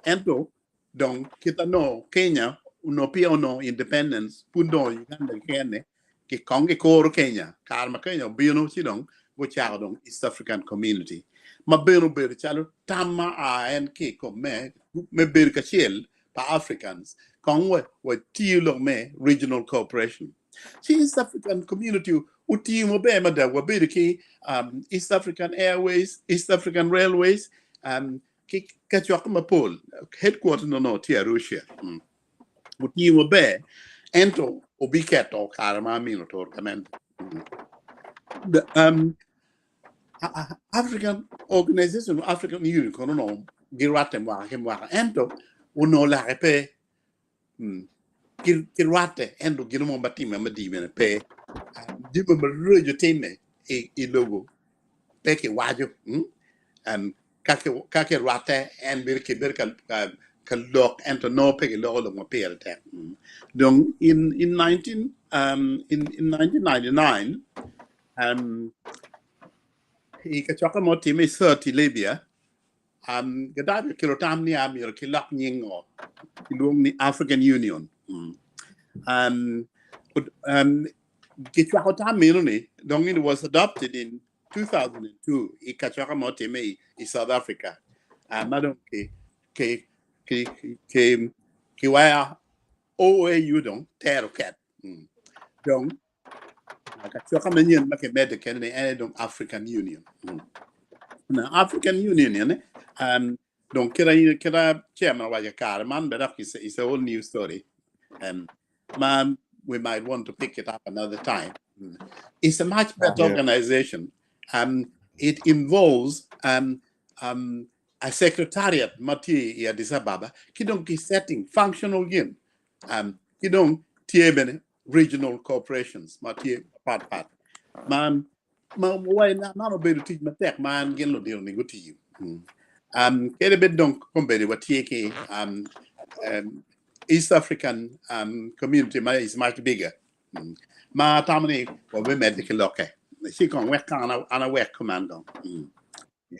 Ento dong kit anongo Kenya onongo peya onongo independence pud dong Uganda keken-ni ki kong gikuro Kenya kare ma Kenya obino ci dong gucako dong East African Community ma bene obedo calo tam ma a en ki i kom me me bedo kacel pa Africans kong wa watiyo lok me regional cooperation ci East African Community otiyo maber mada wabedo ki um, East African Airways, East African Railways um, ki kacokke mapol headquarter no no tye Arusha mm. Otiyo maber ento obiketo kare ma amino turo gamente mm. The, um, African Organization African Union kono onongo girwatte mwaka ki mwaka ento onongo lake pe mm. Girwatte ento gin mo ma timme madii bene pe jami maraco timme i, i lobo pe kiwaco mm? um, ka kirwatte en bedo kibedo ka, ka, ka lok ento nongo pe giloko lok ma pire tek. Mm. Dong in, in, 19, um, in, in 1999 um, i kacokke mo otimme i Sirte i Libya, um, Gaddafi okelo tam ni a myero kilok nying o kilwong ni African Union. Mm. Um, um, gicwako tam meno ni dong it was adopted in 2002 i kacokke ma otimme i, i South Africa uh, ma dong ki, ki, ki, ki, ki waya OAU dong tero ket. Mm. Dong kacokke manyen ma kimedde kene ni en dong African Union. Mm. Na African Union ni um, dong kira kira chairman waco kare man but it's, it's a whole new story. Um, ma we might want to pick it up another time. Mm. It's a much better yeah. organization. Um, it involves um, um, a secretariat ma tye i Addis Ababa ki dong ki setting functional gin um, ki dong tye bene regional corporations ma tye pat pat ma ma wai na man obedo tic matek ma an gin ludito ni gutiyo. Mm. Um, kede bed dong kombeddi watye ki um, um, East African um, community ma is much bigger. Mm. Ma atamo ni wabimedde ki lokke. Ci kong wek ka an an awek kuman dong. Mm.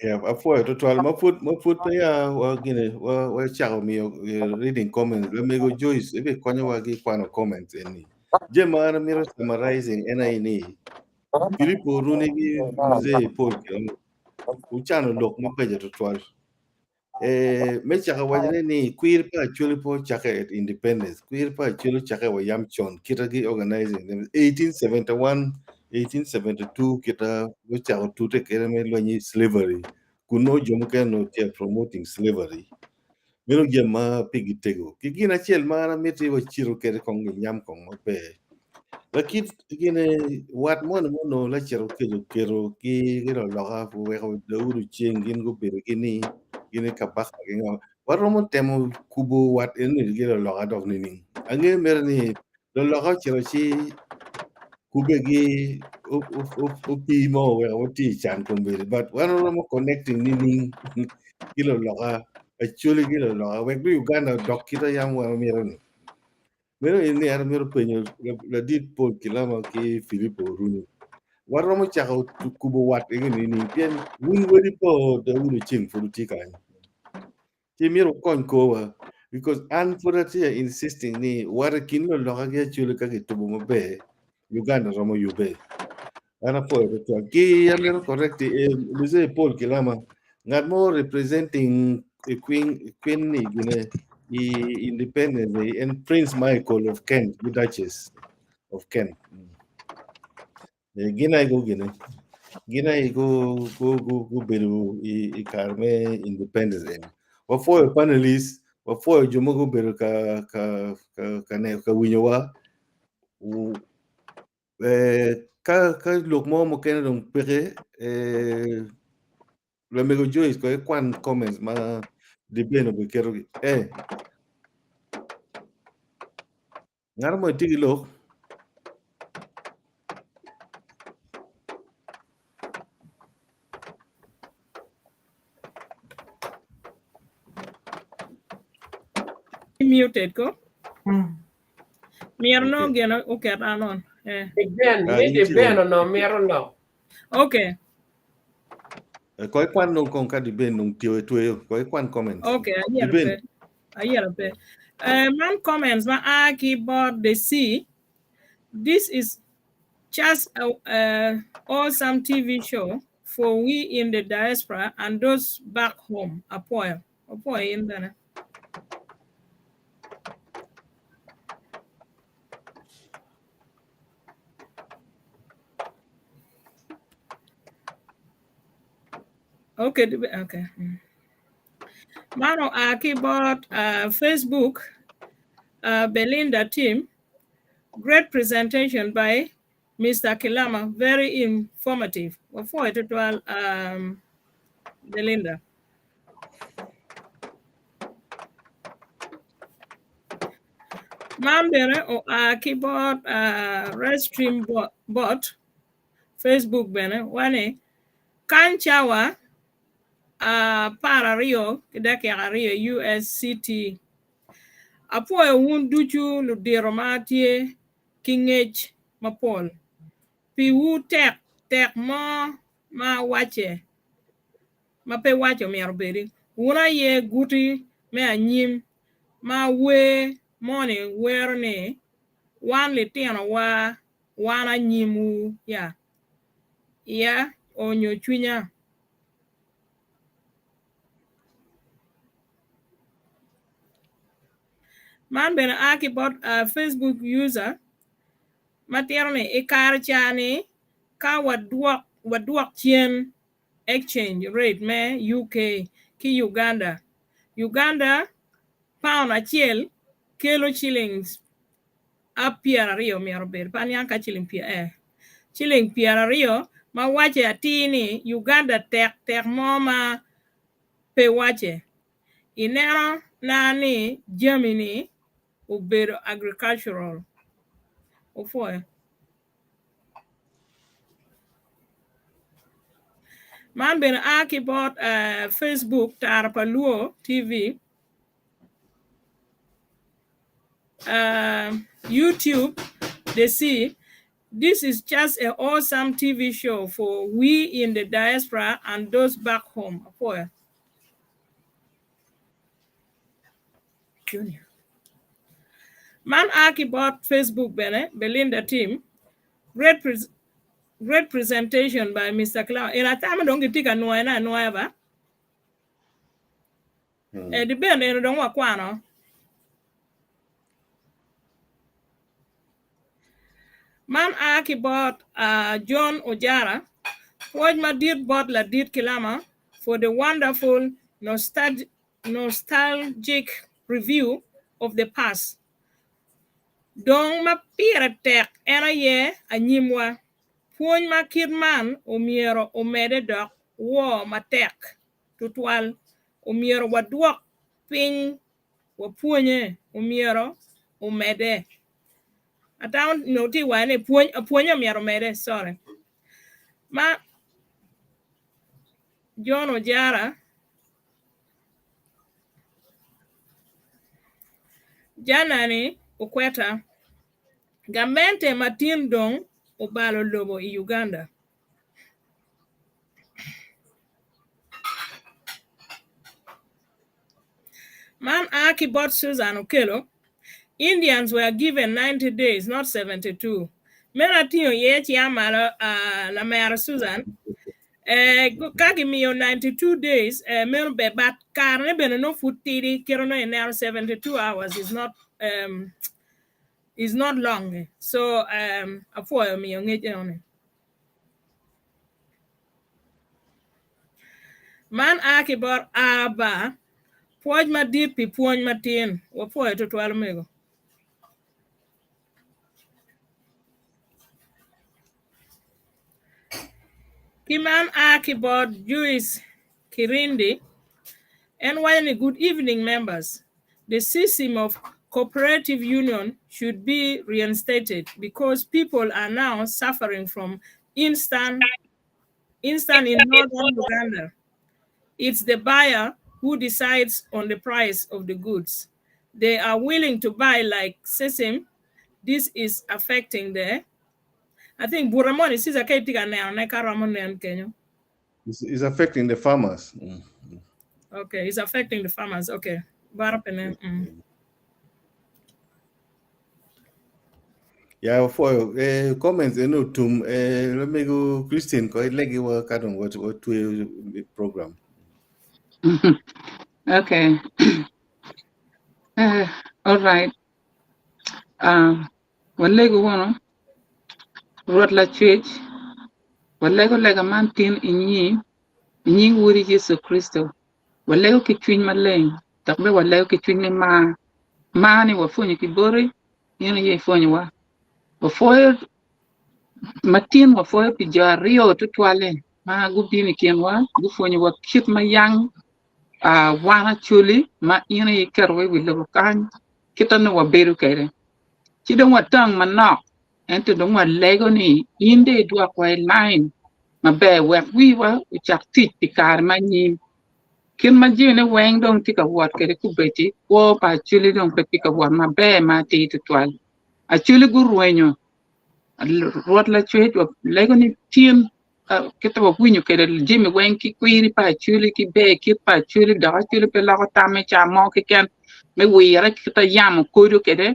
Yeah, apwoyo tutwal ma pud ma pud peya wa gine wa wacako miyo eh, reading comments lamego Joyce ibikonyowa ki kwano comments eni. Jami ma an amito summarizing en aye ni Pilipo Oruni ki Mzee Paul Kiromo wucano lok mabeco tutwal. Eh, me cako wacone ni kwir pa Acholi pe ocakke at independence, kwir pa Acholi ocakke wa yam con kita gi organizing them 1871, 1872 kita gucako tute kede me lweny i slavery kun nongo jo mukene onongo tye promoting slavery. Meno jami ma pigi tego. Ki gin acel ma an amiti wacito kede kong inyam kong maber. Lakit gine wat moni ma onongo lacito okeco oketo ki ki loloka oweko Daudi Oceng gin gubedo ki ni gin i kabaka ki ngo. Waromo temo kubo wat eni ki loloka dok nining? Angeyo mere ni loloka ocito ci kube ki opii mo oweko watye i can kombeddi but wan waromo connecting nining ki loloka Acholi ki loloka wek bi Uganda odok kite yam wan wamito ni. Meno en ni an amito penyo ladit Paul Kilama ki Filipo Oruni. Waromo cako kubo wat eni nining? Pien wun wedi pa Daudi Oceng pud wutye kany. Ci myero wukony korwa because an pud atye insisting ni wat i kin luloka ki Acholi ka kitubo maber, Uganda romo yubbe. An apwoyo tutwal. Ki amito correct eh, Mzee Paul Kilama, ngat mo representing i Queen, Queen ni gine i Independence Day en Prince Michael of Kent gi Duchess of Kent. Mm. Eh, gin aye go gine. Gin aye go go go go bedo i, i kare me Independence Day. Wapwoyo panelists, wapwoyo jo ma gubedo ka ka ka ka, ne, ka winyowa. U- Eh, ka ka lok mo mukene dong peke eh, lamego Joyce ko ikwan comments ma dibeno biketogi eh ngat mo itye ki lok Muted ko. Myero nongo gin oket an on. Eh. Ben, Ah, miti in tye Ben onongo mito lok. Okay. Eh, Ko ikwan dong kong ka diben dong tyo itweyo. Ko ikwan comments. Okay, ayero Diben. pe. Ayero pe. Eh, man comments ma a ki bot the sea. This is just a, a awesome TV show for we in the diaspora and those back home. Apoyo. Apoyo in bene. Okay, okay. Man oa ki bot uh, Facebook, uh, Belinda team. Great presentation by Mr. Kilama, very informative. Wapwoyo tutwal um, Belinda. Man bene oa ki bot uh, Restream bot, bot Facebook bene wani kany cawa 12 ki dakika aryo USCT. Apwoyo wun ducu ludito ma tye ki ngec mapol. Piwu tek tek mo ma wacce ma pe waco myero obedi. Wun aye guti me anyim ma wer moni wero ni wan litinowa wan anyimwu ya. Iya onyo cwinya. Man bene a ki bot Facebook user ma tito ni i kare ca ni ka wadwok wadwok cen exchange rate me UK ki Uganda, Uganda pound acel kelo shillings a 20 myero obed pe aniang ka ciling eh ciling 20 ma wace atir ni Uganda tek tek mo ma pe wace ineno na ni jami ni obedo agricultural opwoyo. Man bene a ki bot uh, Facebook Tara pa Luo TV uh, YouTube they see this is just an awesome TV show for we in the diaspora and those back home. Apwoyo. Junior. Man a ki bot Facebook bene, Belinda Team. Great, pres great presentation by Mr. Clown. In atamo dong gitye ka nwoyone anwoya ba? Eh, di bene eno dong wakwano. Man a ki bot uh, John Ojara. Pwoc madit bot ladit Kilama for the wonderful nostalgic nostalgic review of the past. Dong ma pire tek en aye anyimwa. Pwony ma kit man omyero omedde dok wor matek tutwal. Omyero wadwok piny wapwonye omyero omedde. Atamo nongo tye waco ni pwony pwonye omyero omedde sorry. Ma John Ojara Janani Okweta Gamente ma tin dong obalo lobo i Uganda. Man a ki bot Susan Okello, Indians were given 90 days, not 72. Meno atingo iye cinga malo uh, lamera Susan. Eh, ka gimiyo 92 days, eh, meno ber, but karene bene nongo pud tidi, kite nongo ineno 72 hours is not um, is not long. So um, apwoyo miyo ngec enoni. Man a ki bot Aba, pwoc madit pi pwony matin. Wapwoyo tutwal omego. Ki man a ki bot Joyce Kirindi, en waco ni good evening members. The system of cooperative union should be reinstated because people are now suffering from instant instant in northern Uganda. It's the buyer who decides on the price of the goods. They are willing to buy like sesame. This is affecting the I think Buramoni siza ka itye ka neno ne ka romo nen kenyo. It's affecting the farmers. Okay, it's affecting the farmers. Okay. Bara pene. Yeah, for comments eno tum lamego Christine ko ilegi wa ka dong wa twe program. Okay. All right. Walego wunu Rwot Lacwec, walego lega man tin i nyim, i nying Wodi Yecu Kricito. Walego ki cwiny maleng, dok bene walego ki cwiny me mar. Mar ni wapwonyo ki boti, in aye ipwonyowa. Wapwoyo matin wapwoyo pi jo aryo tutwalle ma gubino i kinwa, gupwonyowa kit ma yang wan Acholi ma in aye iketowa i wi lobo kany, kit ma nongo wabedo kwede. Ci dong watang manok, ento dong walego ni in dong idwokwa i lain maber wek wiwa ocak tic pi kare ma anyim. Kit ma jami-ne weng dong tye ka wot kwede kubedi, kwo pa Acholi dong pe tye ka wot maber ma atir tutwal. Acholi gurwenyo Rwot Lacwec walego ni tin kit ma wawinyo kwede jami weng ki kwiri pa Acholi ki ber kit pa Acholi dok Acholi pe loko tamme ca mo keken me wire kit ma yamo kodo kwede.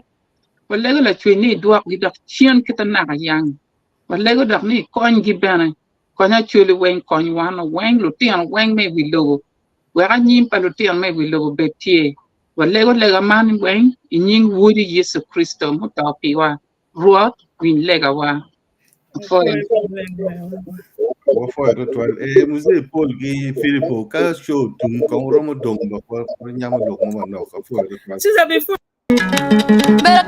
Walego Lacwec ni idwokgi dok cen kit ma naka yang. Walego dok ni ikonygi bene, kony Acholi weng, kony wan weng, lutino weng me i wi lobo wek anyim pa lutino me i wi lobo obed tye. Walego lega man weng i nying Wodi Yecu Kricito muto piwa. Rwot, winy legawa. Apwoyo. Wapwoyo tutwal. Eh, Muzee Paul ki Filipo, ka show tum kong romo dong ba kwa nyamo lok mo manok. Apwoyo tutwal. Sister, before Bella